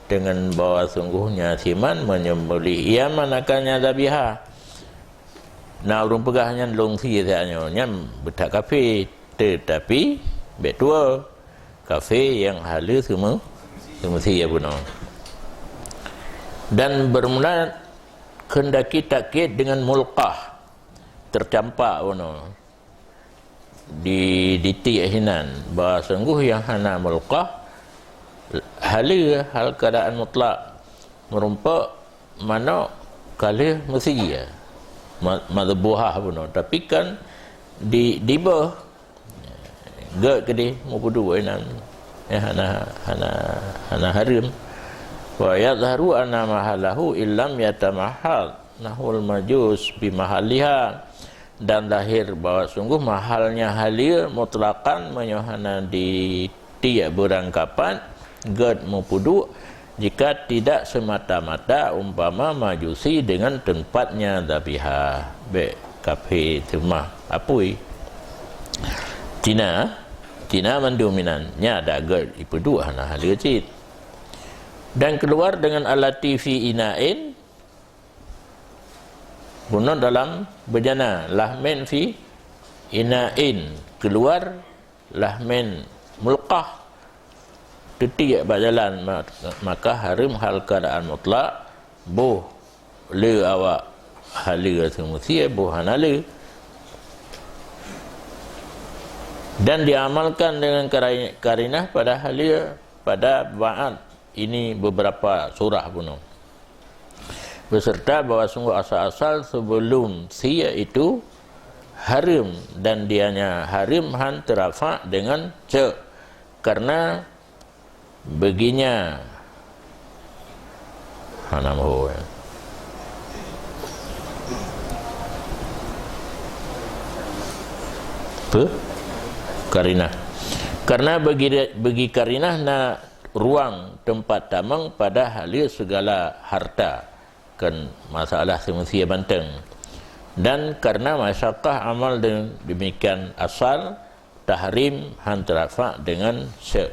dengan bahwa sungguhnya siman menyembelih nyaman akannya zabiha. Na ureuëng peugah nyan lôn sie saat nyoe, nyan beuthat kafé, teutapi bék tuwoe. Kafé nyang haleue seumeu-, seumeusie bunoe. Dan bermula kehendaki takkid dengan mulqah, tercampak bunoe. Di, ditiek hinan, bahwa sungguh nyang hana mulqah, haleue hal keadaan mutlak, meurumpok manok ka lheueh meusie, ma-, madhbuhah bunoe, tapi kan di, diböh. Gét keudeh mupeuduek inan, eh, hana, hana, hana hareuem. Wa yadhharu anna mahallahu illam yatamahhal, nahul majuz bimahalliha, dan lahir bahwa sungguh mahalnya haleue mutlakkan meunyoe hana ditiek beurangkapat, gét mupeuduek, jika tidak semata-mata umpama majusi dengan tempatnya zabiha, bék kafé teuma apui. Cina, Cina mandum inan, nya dak gét ipeuduek hana haleue cit. Dan keluar dengan allati fi ina'in, bunoe dalam beujana, lahmin fi ina'in, keluar lahmin mulqah, teutiek bak jalan, ma-, maka hareuem hal keadaan mutlak, boh le awak haleue seumeusie, boh hana le. Dan diamalkan dengan kari-, karinah pada haleue, pada ba'd ini beberapa surah bunoe. Beserta bahwa sungguh asal-asal sebelum sie itu hareuem, dan dianya hareuem han teurafa dengan cek, karena beginya hana mahu, ya. Apa? Karinah. Karena bagi, bagi karinah na ruang tempat tamong pada haleue segala harta. Kan masalah seumeusé mantong. Dan karena masyakkah amal de-, demikian asal tahrim han teurafa' dengan sya'.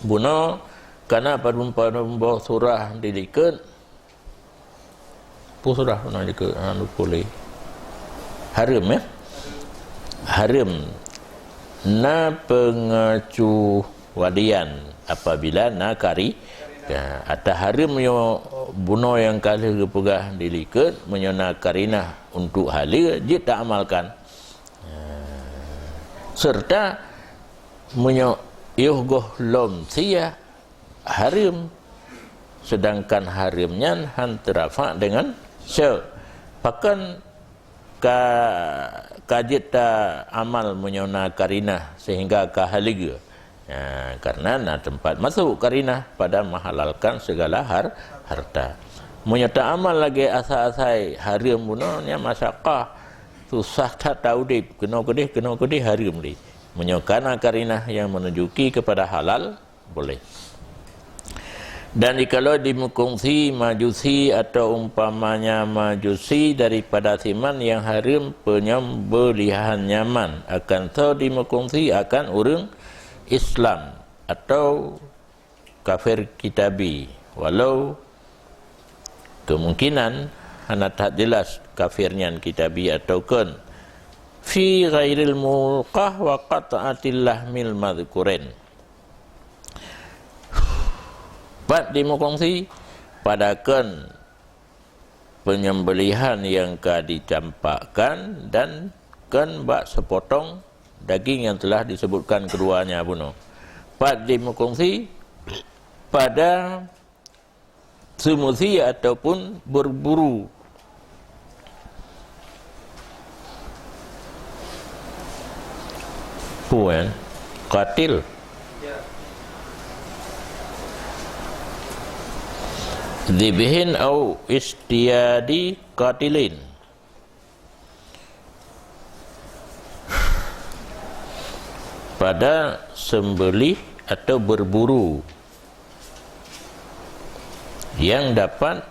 Bunoe kana padum-padum boh surah dilikot. Peue surah bunoe dilikot? Ha, lupa lé. Hareuem, ya? Hareuem. Na pengecualian apabila na kari-, ya, ata hareuem nyoe bunoe nyang ka lheueh geupeugah dilikot, meunyoe na karinah untuk haleue, jeuet taamalkan. Ya. Serta meunyoe yoh goh lom sie hareuem, sedangkan hareuem nyan han teurafa' dengan sya'. Pakon ka, ka jeuet taamal meunyoe na karinah sehingga ka haleue? Ya, karena na teumpat masuk karinah pada menghalalkan segala har-, harta. Meunyoe taamal lagée asai-asai hareuem bunoe, nyan masyakkah, susah that taudeb, keunoe keudeh, keunoe keudeh hareuem lé. Meunyoe kana karinah yang menunjuki kepada halal, boleh. Dan jikalau dimukungsi Majusi atau umpamanya Majusi daripada siman yang hareuem penyembelihan nyaman, akan soe dimukungsi akan ureuëng Islam atau kafir kitabi, walau kemungkinan hana that jelas kafir nyan kitabi atau kon, fi ghairil mulqah wa qat'atil lahmil madhkurin. Pat dimukungsi, pada kon penyembelihan yang ka dicampakkan dan kon bak sepotong daging yang telah disebutkan keduanya bunoe. Pat dimukungsi, pada seumeusé ataupun berburu. Peue nyan? Qatil. Dzibhin au istiyadi qatilin. Pada sembelih atau berburu yang dapat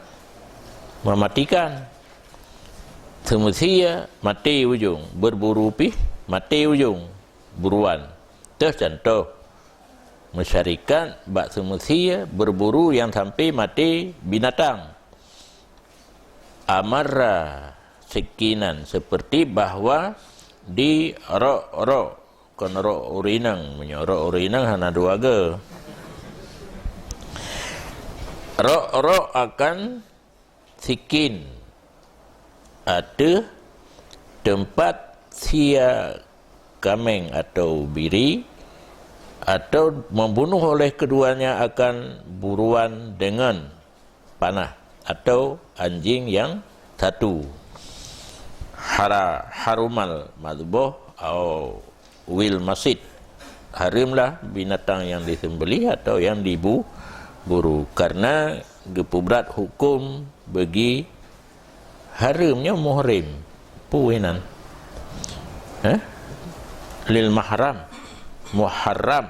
mematikan. Seumeusé maté ujong, berburu pih maté ujong, buruan. Teuh contoh, meusyarikat bak seumeusé berburu nyang sampai maté binatang. Amarra sikinan, seperti bahwa di rok-rok, kon rok ureuëng inong, meunyoe rok ureuëng inong hana dua ge. Rok-rok akan sikin ateueh teumpat sie kaméng atau biri, atau membunuh oleh keduanya akan buruan dengan panah atau anjing yang satu. Hara-, harumal madhboh au wil masid. Hareuemlah binatang yang disembelih atau yang dibu-, buru, karena geupeubrat huköm bagi hareuem nyoe muhrim. Peue nan? Hah? Lil mahram. Muharram.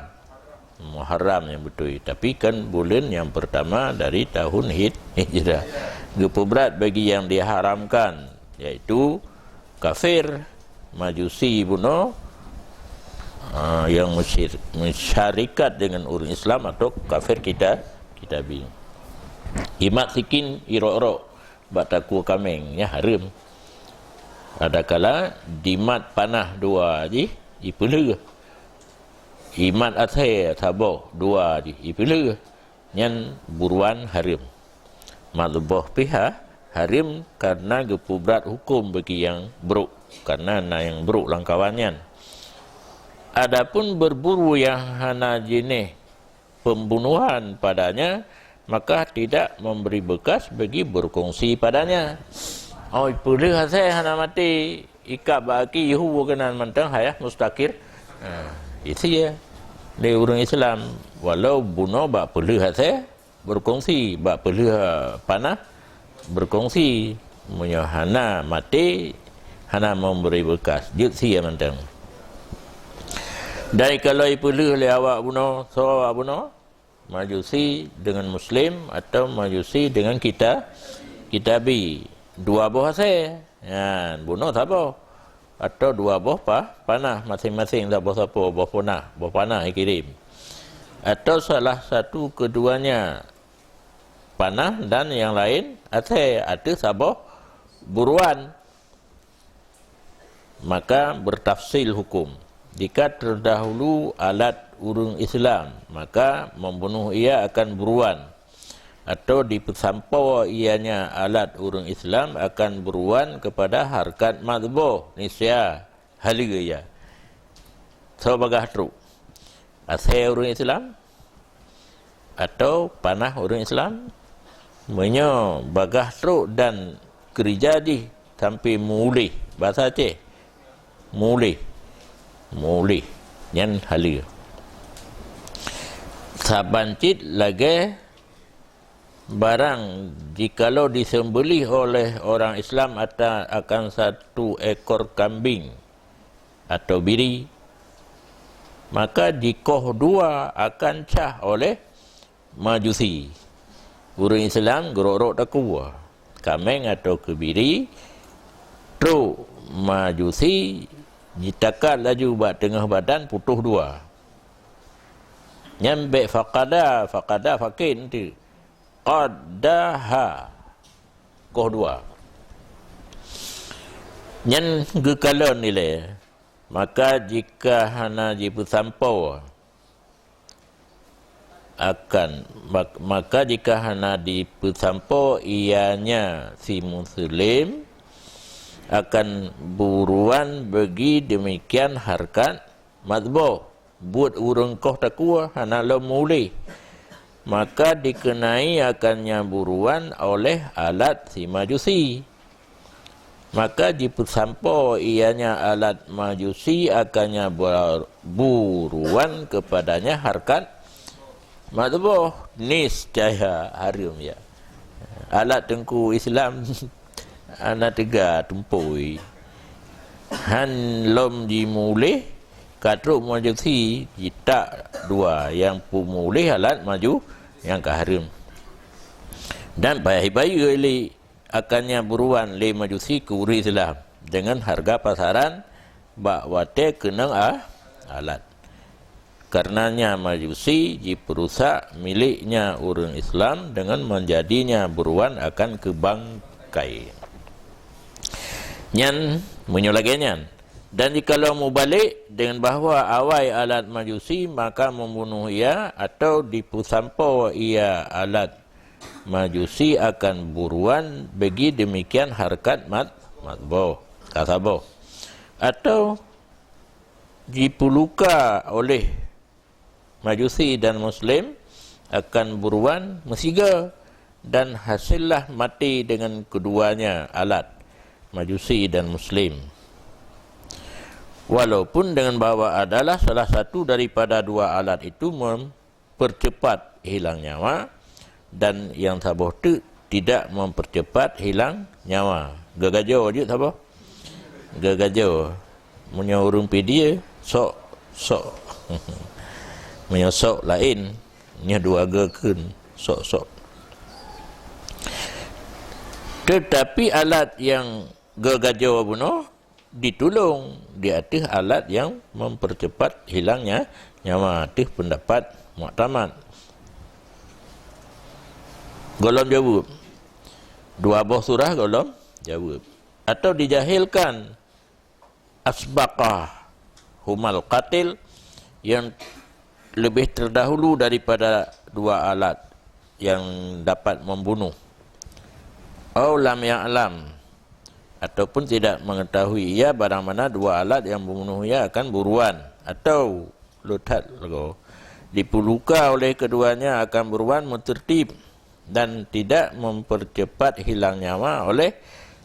Muharram nyang beutôi. Tapi kan buleuen nyang peurtama dari tahun hij-, hijrah. Geupeubrat bagi nyang diharamkan, yaitu kafir, Majusi bunoe, ah, nyang musyir-, musyarikat dengan ureuëng Islam atau kafir kita, kitabi. Imat sikin irok-rok bak takue kaméng, nyan hareuem. Adakala dimat panah dua jih, ipeuleueh. Imat asée saboh dua jih, ipeuleueh. Nyan buruan hareuem. Madhboh pih hareuem karena geupeubrat huköm bagi nyang brok, karena na nyang brok lam kawan nyan. Adapun berburu yang hana jinéh pembunuhan padanya, maka tidak memberi bekas bagi berkongsi padanya. Oh, ipeuleueh asée hana maté, ikab bak aki, ihu keunan mantong hayah mustakir. Ha, itu ya. Lé ureuëng Islam, walau bunoe bak peuleueh asée, berkongsi, bak peuleueh panah, berkongsi. Meunyoe hana maté, hana memberi bekas, jeuet sie mantong. Dan kalau ipeuleueh lé awak bunoe, soe awak bunoe? Majusi dengan Muslim atau Majusi dengan kita, kitabi, dua boh asèe. Nyan, bunoe saboh. Atau dua boh pa-, panah, masing-masing saboh sapo, boh panah, boh panah ikirém. Atau salah satu keduanya panah dan yang lain asèe ateueh saboh buruan. Maka bertafsil hukum. Jika terdahulu alat ureuëng Islam, maka membunuh ia akan buruan, atau dipeusampoe ianya alat ureuëng Islam akan buruan kepada harkat mazboh, nisya, haleue ia. Soe bagaih trok? Asèe ureuëng Islam atau panah ureuëng Islam? Meunyoe bagaih trok dan keurija jih sampoe muléh, basa Aceh, muléh, muléh, nyan haleue. Saban cit lagèe barang jikalau disembelih oleh orang Islam ata-, akan satu ekor kambing atau biri, maka jikoh dua akan cah oleh Majusi. Ureuëng Islam geurok-rok takue, kaméng atau keubiri, trok Majusi jitakat laju bak teungoh badan, putôh dua. Nyan bèk faqada, faqada fakét eunteuk. Qadaha, koh dua. Nyan geukalon ilèe, maka jika hana jipeusampoe akan, mak-, maka jika hana dipeusampoe ianya si muslim akan buruan bagi demikian harkat mazboh, buet ureuëng koh takue hana lom muléh, maka dikeunai akan nyan buruan oleh alat si Majusi. Maka jipeusampoe ianya alat Majusi akan nyan bu-, buruan keupadanya harkat mazboh, niscaya hareuem ia. Alat teungku Islam hana teuga tumpôi. Han lom jimuléh, ka trok Majusi jitak dua nyang peumuléh alat Maju-, nyang ka hareuem. Dan bayeue-bayeue lé akan nyan buruan lé Majusi keu ureuëng Islam deungon hareuga pasaran bak watèe keunong a-, alat. Kareuna nyan Majusi jipeurusak milék nyan ureuëng Islam deungon meujadi nyan buruan akan keu bangkai. Nyan meunyoe lagèe nyan. Dan jikalau mubalek deungon bahwa awai alat Majusi, maka membunuh ia atau dipeusampoe ia alat Majusi akan buruan bagi demikian harkat mat-, mazboh, ka saboh. Atau jipuluka oleh Majusi dan Muslim akan buruan meusigoe, dan hasillah mati dengan keduanya alat, Majusi dan Muslim. Walaupun dengan bahwa adalah salah satu daripada dua alat itu mem-, percepat hilang nyawa, dan nyang saboh teuk tidak mempercepat hilang nyawa. Geugajoe jeuet saboh? Geugajoe. Meunyoe ureuëng Pidie, sok, sok. Meunyoe sok laén, nyoe dua geu kheun, sok, sok. Tetapi alat nyang geugajoe bunoe ditulông di ateueh alat nyang mempercepat hilangnya nyawa, ateueh pendapat muktamad. Gohlom jaweueb. Dua boh surah gohlom jaweueb. Atau dijahilkan asbaqa humal qatil, yang lebih terdahulu daripada dua alat yang dapat membunuh. Au lam ya'lam, ataupun tidak mengetahui ia barang mana dua alat yang membunuh ia akan buruan, atau leutat lagoe, dipuluka oleh keduanya akan buruan meuteurtib dan tidak mempercepat hilang nyawa oleh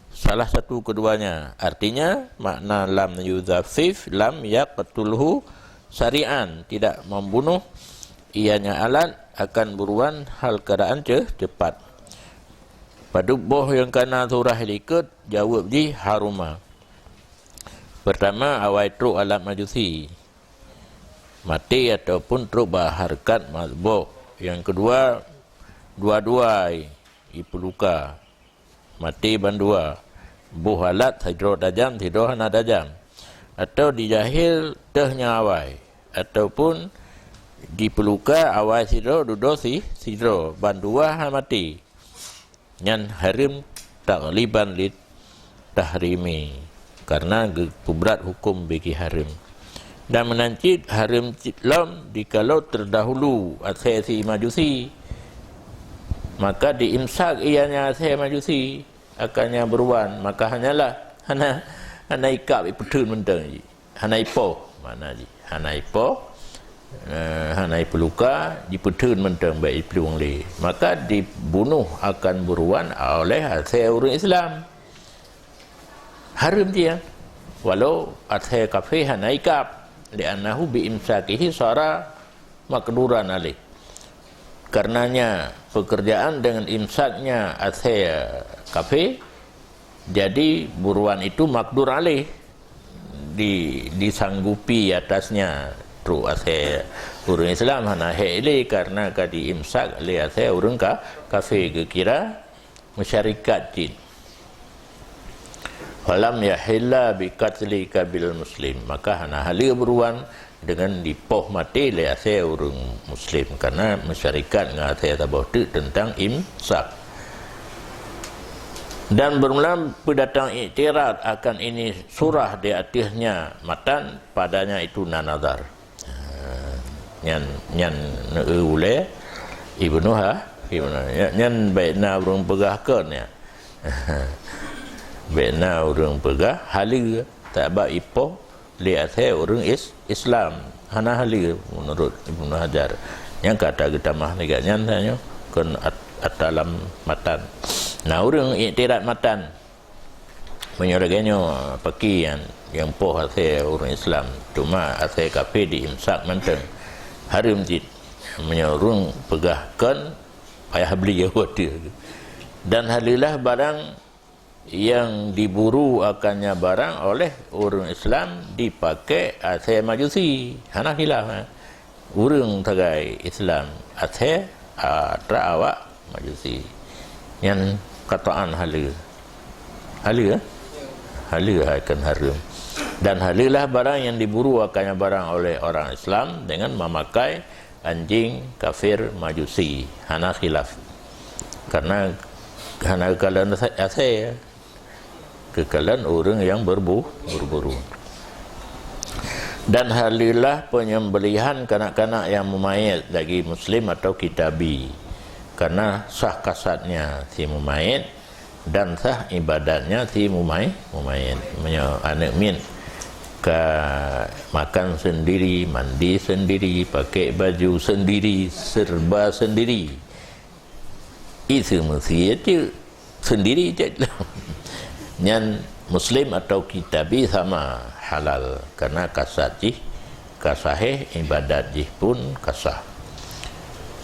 salah satu keduanya. Artinya, makna lam yuzafif, lam yaqtulhu sari'an, tidak membunuh ianya alat akan buruan hal keadaan ce-, cepat. Padub boh nyang kana surah likot, jaweueb jih haruma. Pertama, awai trok alat Majusi, mati ataupun trok bak harkat mazboh. Nyang keudua, dua-dua jipuluka. maté bandua. Boh alat sidroe tajam, sidroe hana tajam. Atau dijahil teuh nyang awai, ataupun jipeuluka awai sidroe dudoe si sidroe, bandua hana maté. Nyan hareuem taghliban lit tahrimi, karena geupeubrat huköm bagi hareuem. Dan meunan cit hareuem cit lom jikalau terdahulu asèe si Majusi, maka diimsak ianya asèe Majusi akan nyang buruan, maka hanyalah hana, hana ikab ipeutheun mantong jih. Hana ipoh, makna jih. Hana ipoh, eh, hana ipeuluka, jipeutheun mantong bèk iplueng lé. Maka dibunoh akan buruan oleh asèe ureueng Islam. Hareuem jih, ya. Walau asèe kafé hana ikab, li'annahu bi imsakihi sara maqduran alaih. Karenanya, pekerjaan dengan imsaknya asèe kafé, jadi buruan itu maqdur alaih, di, disanggupi atasnya. Trok asèe ureueng Islam hana hék lé karena ka diimsak lé asèe ureueng ka, kafé, geukira meusyarikat cit. Falam yahilla bi qatlika bil muslim, maka hana haleue buruan dengan dipoh maté lé asèe ureueng muslim, karena meusyarikat ngon asèe saboh teuk teuntang imsak. Dan bermula peudatang iktirad akan ini surah di ateuehnya matan, padanya itu na nazar. Ha, nyan, nyan neueu ulèe Ibnu Ha-, Ibnu, nyan, nyan bèk na ureueng peugah kon nyan. Bèk na ureueng peugah haleue, sabab ipoh lé asèe ureueng Is-, Islam. Hana haleue menurut Ibnu Hajar. Nyan ka geutamah lagèe nyan tanyoe kon at-, ata lam matan. Na ureueng iktirad matan. Meunyoe lagèe nyoe, pakri nyan nyang poh asèe ureueng Islam, teuma asèe kafé diimsak mantong, hareuem cit. Meunyoe ureueng peugah kon, payah bli watèe. Dan haleulah barang yang diburu akannya barang oleh ureueng Islam dipaké asèe Majusi. Hana khilaf, eh. Ureueng sagai Islam asèe, ah, atra awak Majusi. Nyan kataan haleue. Haleue, eh? Haleue akan hareuem. Dan haleulah barang yang diburu akannya barang oleh orang Islam dengan memakai anjing kafir Majusi. Hana khilaf. Karena hana geukalon asèe, ya. Geukalon ureueng nyang berbu-, berburu. Dan haleulah penyembelihan kanak-kanak yang mumayiz bagi muslim atau kitabi, karena sah kasadnya si mumayiz dan sah ibadatnya si mumai-, mumayiz. Meunyoe aneuk miet ka makan sendiri, mandi sendiri, pakai baju sendiri, serba sendiri, Isu meusie cit sendiri cit. Nyan muslim atau kitabi sama halal, karena kasad jih ka sahih, ibadat jih pun ka sah.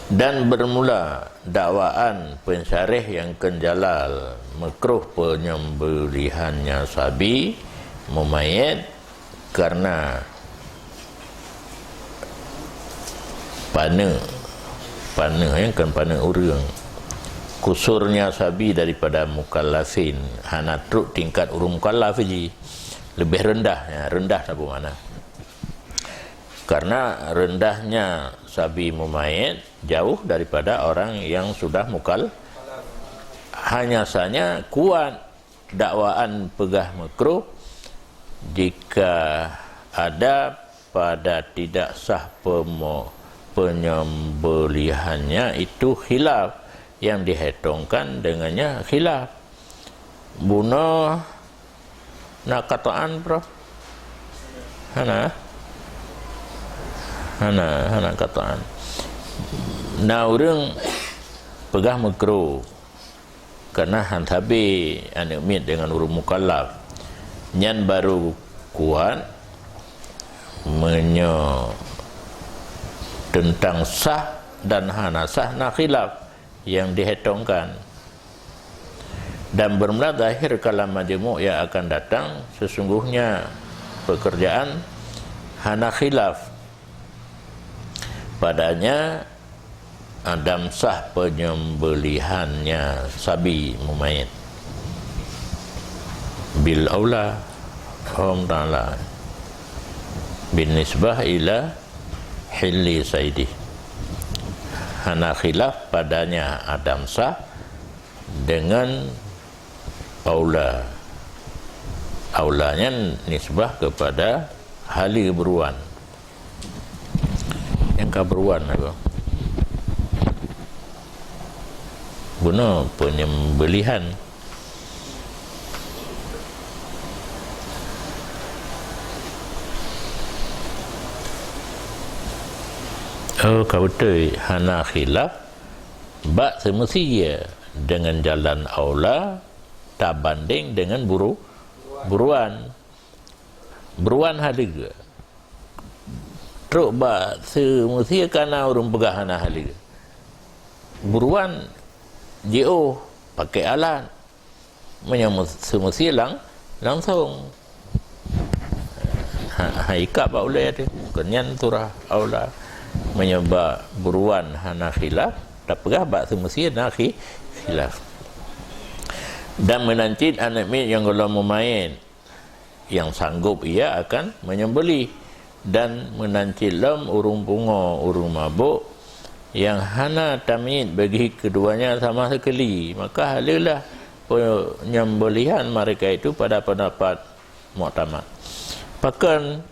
Dan bermula dakwaan pensyarah yang kenjalal makruh penyembelihannya sabi mumayyit karena paneuk, paneuk, ya, kan paneuk ureueng. Kusurnya sabi daripada mukallafin, hana trok tingkat ureueng mukallaf jih. Lebih rendah, ya, rendah saboh makna. Karena rendahnya sabi mumayyit jauh daripada orang yang sudah mukal-, hanya saja kuat dakwaan peugah makruh jika ada pada tidak sah pemo-, penyembelihannya itu khilaf, yang dihetongkan dengannya khilaf. Bunoe na kataan, Prof? Hana? Hana, hana kataan. Na ureueng peugah makruh. Karena han sabe aneuk miet deungon ureueng mukallaf. Nyan baru kuat meunyoe teuntang sah dan hana sah na khilaf nyang dihetongkan. Dan bermula zahir kalam majmuk yang akan datang, sesungguhnya pekerjaan hana khilaf padanya, ah, dan sah penyembelihannya sabi mumayyit. bil aula, hom ta'ala bin nisbah ila hilli saidih. Hana khilaf padanya adam sah dengan aula. Aula nyan nisbah kepada haleue buruan. Nyang ka buruan aku. Bunoe penyembelihan. Oh, ka beutôi hana khilaf bak seumeusie deungon jalan aula tabandeng deungon buru-, buruan. Buruan haleue. Trok bak seumeusie ka na ureuëng peugah hana haleue. Buruan jiôh pakai alat. Meunyoe mu-, seumeusie lang-, langsong. Ha, ha ikab bak ulée teuh. Kon nyan surah aula. Meunyoe bak buruan hana khilaf, tapeugah bak seumeusie na khi-, khilaf. Dan meunan cit aneuk miet nyang gohlom meumaén, nyang sanggob ia akan menyembelih, dan meunan cit lom ureuëng pungo, ureuëng mabök, nyang hana tamyiz bagi keduanya sama sekali, maka haleulah penyembelihan mereka itu pada pendapat muktamad. Pakon,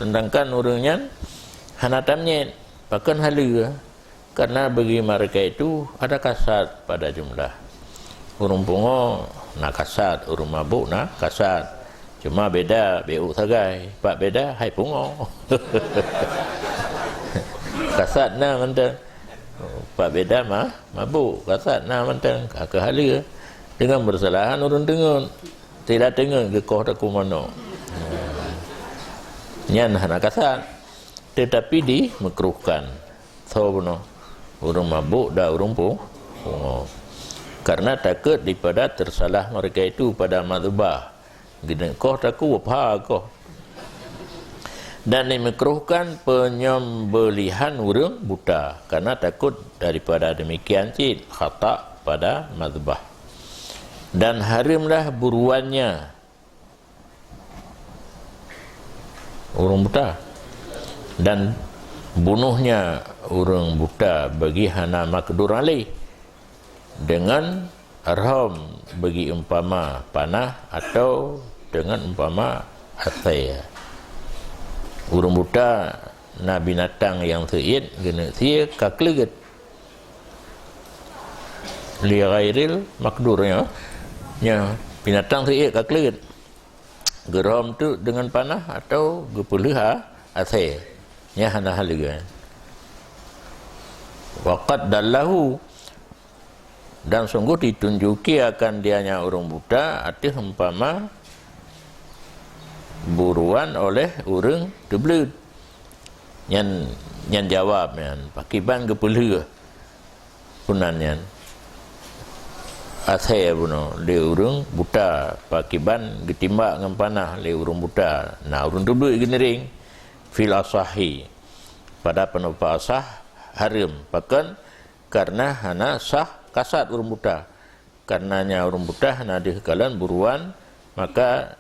sedangkan ureuëng nyan hana tamyiz, pakon haleue? Karena bagi mereka itu ada kasad pada jumlah. Ureuëng pungo na kasad, ureuëng mabök na kasad. Cuma beda, beu sagai. Pat beda, hai pungo. Kasad na mantong. Pat beda ma-, mabök. Kasad na mantong. Ka keuh haleue. Deungon beusalahan ureuëng teungeut. Tidak teungeut geukoh takue manok. Nyan hana kasad. Tetapi dimakruhkan. Soe bunoe? Ureuëng mabök dan ureuëng pu-, pungo. Karena takot daripada tersalah mereka itu pada mazbah. Geuneuk koh takue, pha koh. Dan dimakruhkan penyembelihan ureuëng buta, karena takot daripada demikian cit khata pada mazbah. Dan haramlah buruannya ureuëng buta, dan bunohnya ureuëng buta bagi hana makdur alaih, deungon rhom bagi umpama panah atau deungon umpama asée. Ureuëng buta na binatang nyang seuiet geuneuk sie ka kleuet. Li ghairil makdur, ya. Nya, binatang seuiet ka kleuet. Geurhom teuk deungon panah atau geupeuleuha asée. Nya hana haleue. Wa qad dallahu, dan sungguh ditunjuki akan dianya ureuëng buta ateueh umpama buruan oleh ureuëng teubleuet. Nyan, nyan jawab nyan, pakiban geupeuleueh. Peunan nyan asée bunoe lé ureuëng buta, pakiban geutimbak ngon panah lé ureuëng buta, na ureuëng teubleuet geuniréng. Fil asahi, pada pendapat asah, haram. Pakon? Karena hana sah kasad ureuëng buta. Karenanya ureuëng buta hana deuh kalon buruan, maka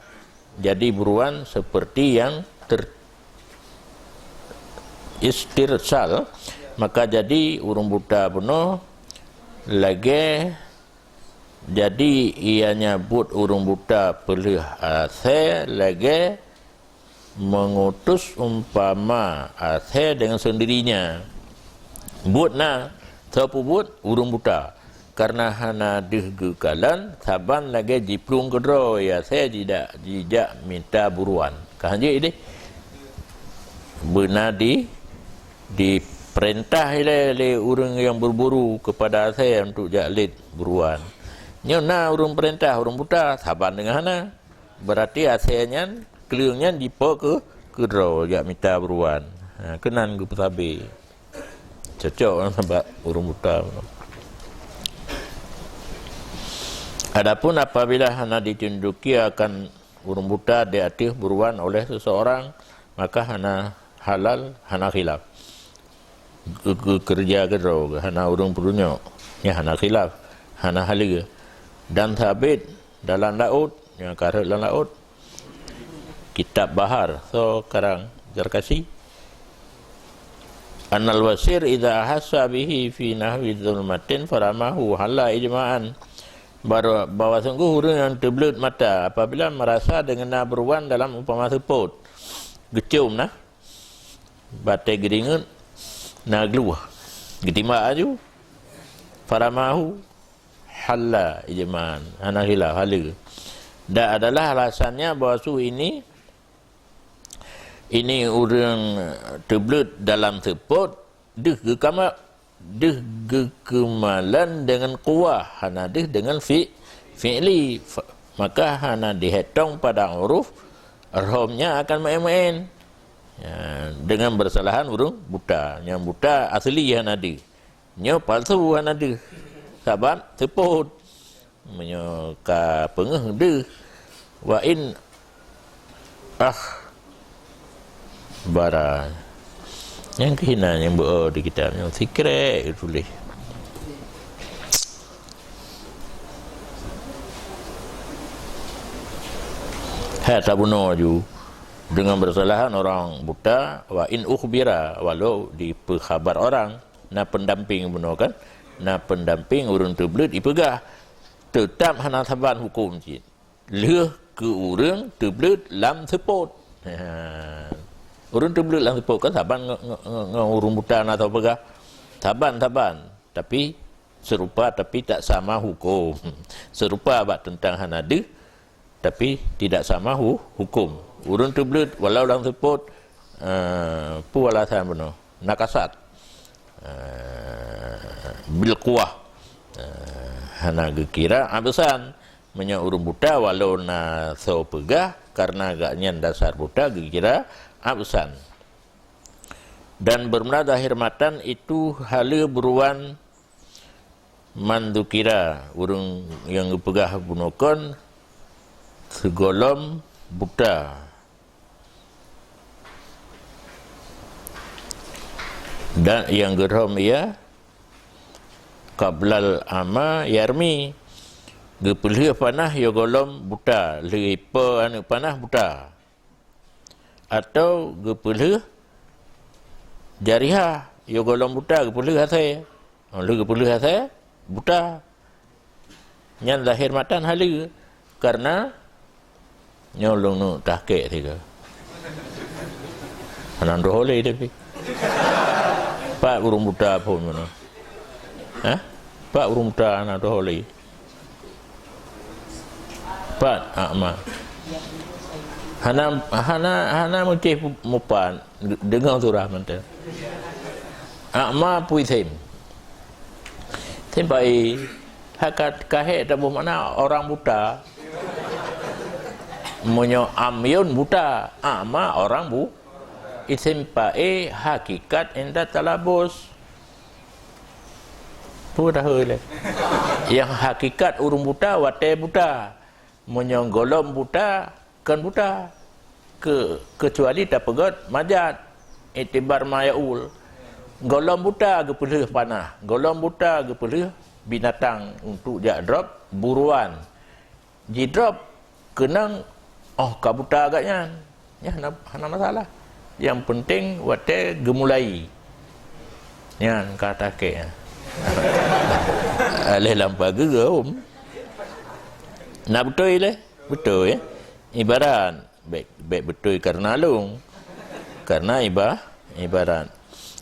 jadi buruan seperti yang ter-, istirsal, maka jadi ureuëng buta bunoe lagée, jadi ianya buet ureuëng buta peuleueh asée lagée mengutus umpama asée dengan sendirinya. Buet na, soe peubuet? Ureuëng buta. Karena hana deuh geukalon, saban lagée jiplueng keudroe asée jijak, jijak mita buruan. Ka hanjeuet ideh. Beuna di, diperintah ilée lé ureuëng nyang berburu kepada asée untuk jak lét buruan. Nyoe na ureuëng perintah, ureuëng buta, saban deungon hana. Berarti asée nyan, kleueng nyan jipo keu, keudroe jak mita buruan. Ha, keunan geupeusabe. Cocok lah sabab ureuëng buta. Adapun apabila hana ditunjuki akan ureuëng buta di ateueh buruan oleh seseorang, maka hana halal, hana khilaf. Geu-, geukeureuja keudroe, hana ureuëng peurunyok, nyan hana khilaf, hana haleue. Dan sabit dalam laôt, nyang ka rhot lam laôt. Kitab Bahar, so karang Zarkasi. Annal basir idza ahassa bihi fi nahwi zulmatin faramahu halla ijma'an. Bahwa, bahwa sungguh ureuëng nyang teubleuet mata apabila merasa dengan na buruwan dalam umpama seupôt, geucom na batée geuringeut na gluh, geutimbak laju, faramahu halla ijma'an, hana khilaf, haleue. Dan adalah alasannya bahwa su ini, ini ureuëng teubleuet dalam seupôt, deuh geukama, deuh geukeumalan dengan kuah, hana deuh dengan fi-, fi'li. Fa-, maka hana dihetong pada huruf, romnya akan meu'én-meu'én. Ya, dengan bersalahan ureuëng buta. Nyang buta asli hana deuh. Nyoe palsu hana deuh. Sabab seupôt. Meunyoe ka peungeuh deuh. Wa in akhbara. Nyang keuhina nyang beu di kitab nyoe sikrek tuléh. Hai tabunoe ju dengan bersalahan orang buta, wa in ukhbira, walau dipeuhabar orang, na pendamping bunoe kan, na pendamping ureuëng teubleuet ipeugah, teutab hana saban huköm cit. Lheueh keu ureuëng teubleuet lam seupôt. Ureuëng teubleuet lam seupôt kan saban ngon, ngon, ngon, ngon ureuëng buta na sapeugah. Saban, saban. Tapi serupa tapi tak sama huköm. Serupa bak teuntang hana deuh, tapi tidak sama hu-, huköm. Ureuëng teubleuet walau lam seupôt, eh, peue alasan bunoe? Na kasat. Eh, bil quwah. Eh, hana geukira absan. Meunyoe ureuëng buta walau na soe peugah, karena gobnyan dasar buta geukira absan. Dan bermula zahir matan itu haleue buruwan man dzukira, ureuëng nyang geupeugah bunoe kon sigohlom buta. Dan nyang geuhom ia qablal ama yarmi, geupeulheueh panah yoh gohlom buta, lheueh ipo aneuëk panah buta. Atau geupeulheueh jariha, yoh gohlom buta geupeulheueh asée. Oh, lheueh geupeulheueh asée, buta. Nyan zahir matan haleue, karena nyoe lôn neuk tahkik sigoe. Hana droe lé tapi. Pat ureuëng buta phon meunoe. Hah? Pat ureuëng buta hana droe lé. Pat a'ma. Hana, hana, hana meucéh mupat deungon surah mantong. A'ma pui sem. Sem pai haka kahek taboh makna orang buta. Meunyoe amyun buta, a'ma orang bu-, isim pae hakikat inda talabus. Peue tahu lé? Yang hakikat ureuëng buta watée buta. Meunyoe gohlom buta, kon buta. Ke-, kecuali tapeugét majaz, iktibar ma yaul. Gohlom buta geupeulheueh panah, gohlom buta geupeulheueh binatang untuk jak drop buruwan. Jidrop keunong, oh, ka buta gobnyan. Nyan hana, hana masalah. Nyang penting watée geumulai. Nyan ka tahkik. Aléh lam pageue geuhom. Na beutôi lé? Beutôi, ya? Ibarat. Bék, bék beutôi karena lôn. Karena iba-, ibarat.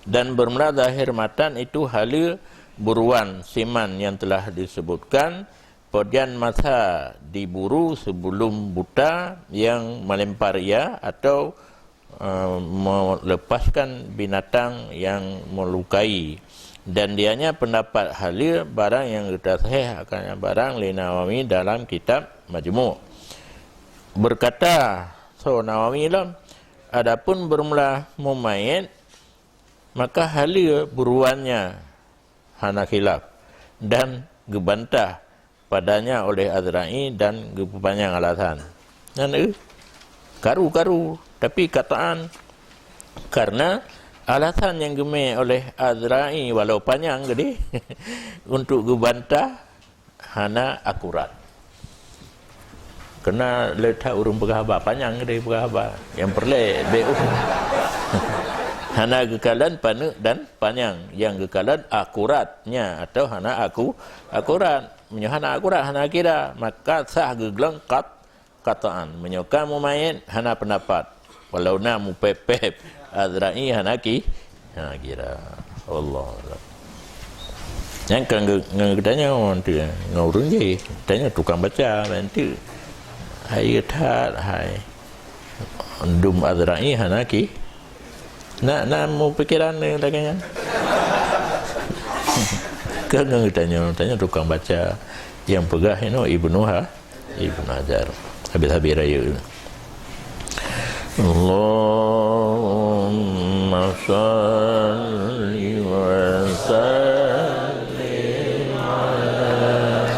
Dan bermula zahir matan itu haleue buruwan siman yang telah disebutkan, Podian masa diburu sebelum buta yang melempar ia atau, eh, melepaskan binatang yang melukai. Dan dianya pendapat haleue barang nyang geutasahih akan barang lé Nawawi dalam kitab Majmu'. Berkata so Nawawi lom, adapun bermula mumayyiz, maka haleue buruwannya hana khilaf dan geubantah padanya oleh Azra'i dan geupeupanyang alasan. Nyan, eh, karu-karu, tapi kataan karena alasan nyang geumé oleh Azra'i walau panyang geudeh untuk geubantah hana akurat. Karena le that ureuëng peugah haba, panyang deh peugah haba. Nyang peureulée bék ureuëng. Hana geukalon paneuk dan panyang, nyang geukalon akuratnya atau hana aku, akurat. Meunyoe hana akurat, hana kira, maka sah geuglong qat-, qat'an. Meunyoe ka mumayyiz, hana peundapat. Walau na mupép-pép, Azra'i hana ki, hana kira. Wallahu a'lam. Nyang ka nge-, nge-, geutanyoe tu, ngon ureuëng jih, tanyoe tukang baca, nanti hai that, hai. Dum Azra'i hana ki. Na, na mupikeran lagée nyan. Ka ngon geutanyoe, tanyoe tukang baca. Nyang peugah inoe Ibnu Ha-, Ibnu Hajar. Habis-habis rayeuk. Allahumma shalli wa sallim ala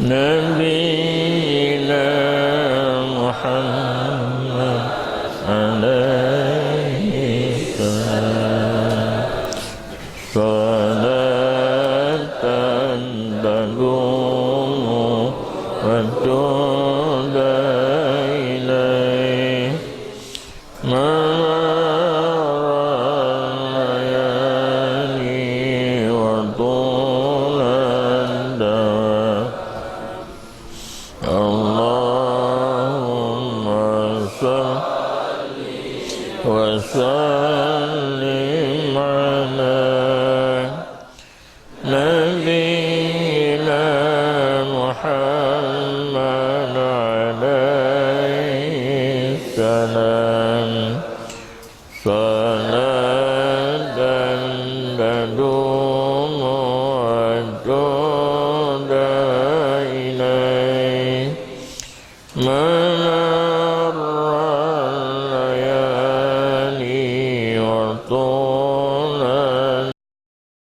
nabiyyina Muhammad alaihi salam. Salatan tadumu wa tuda ilaih. Mamaran layali wa tulan dawam. Allahumma shalli wa sallim ala nabiyyina Muhammad.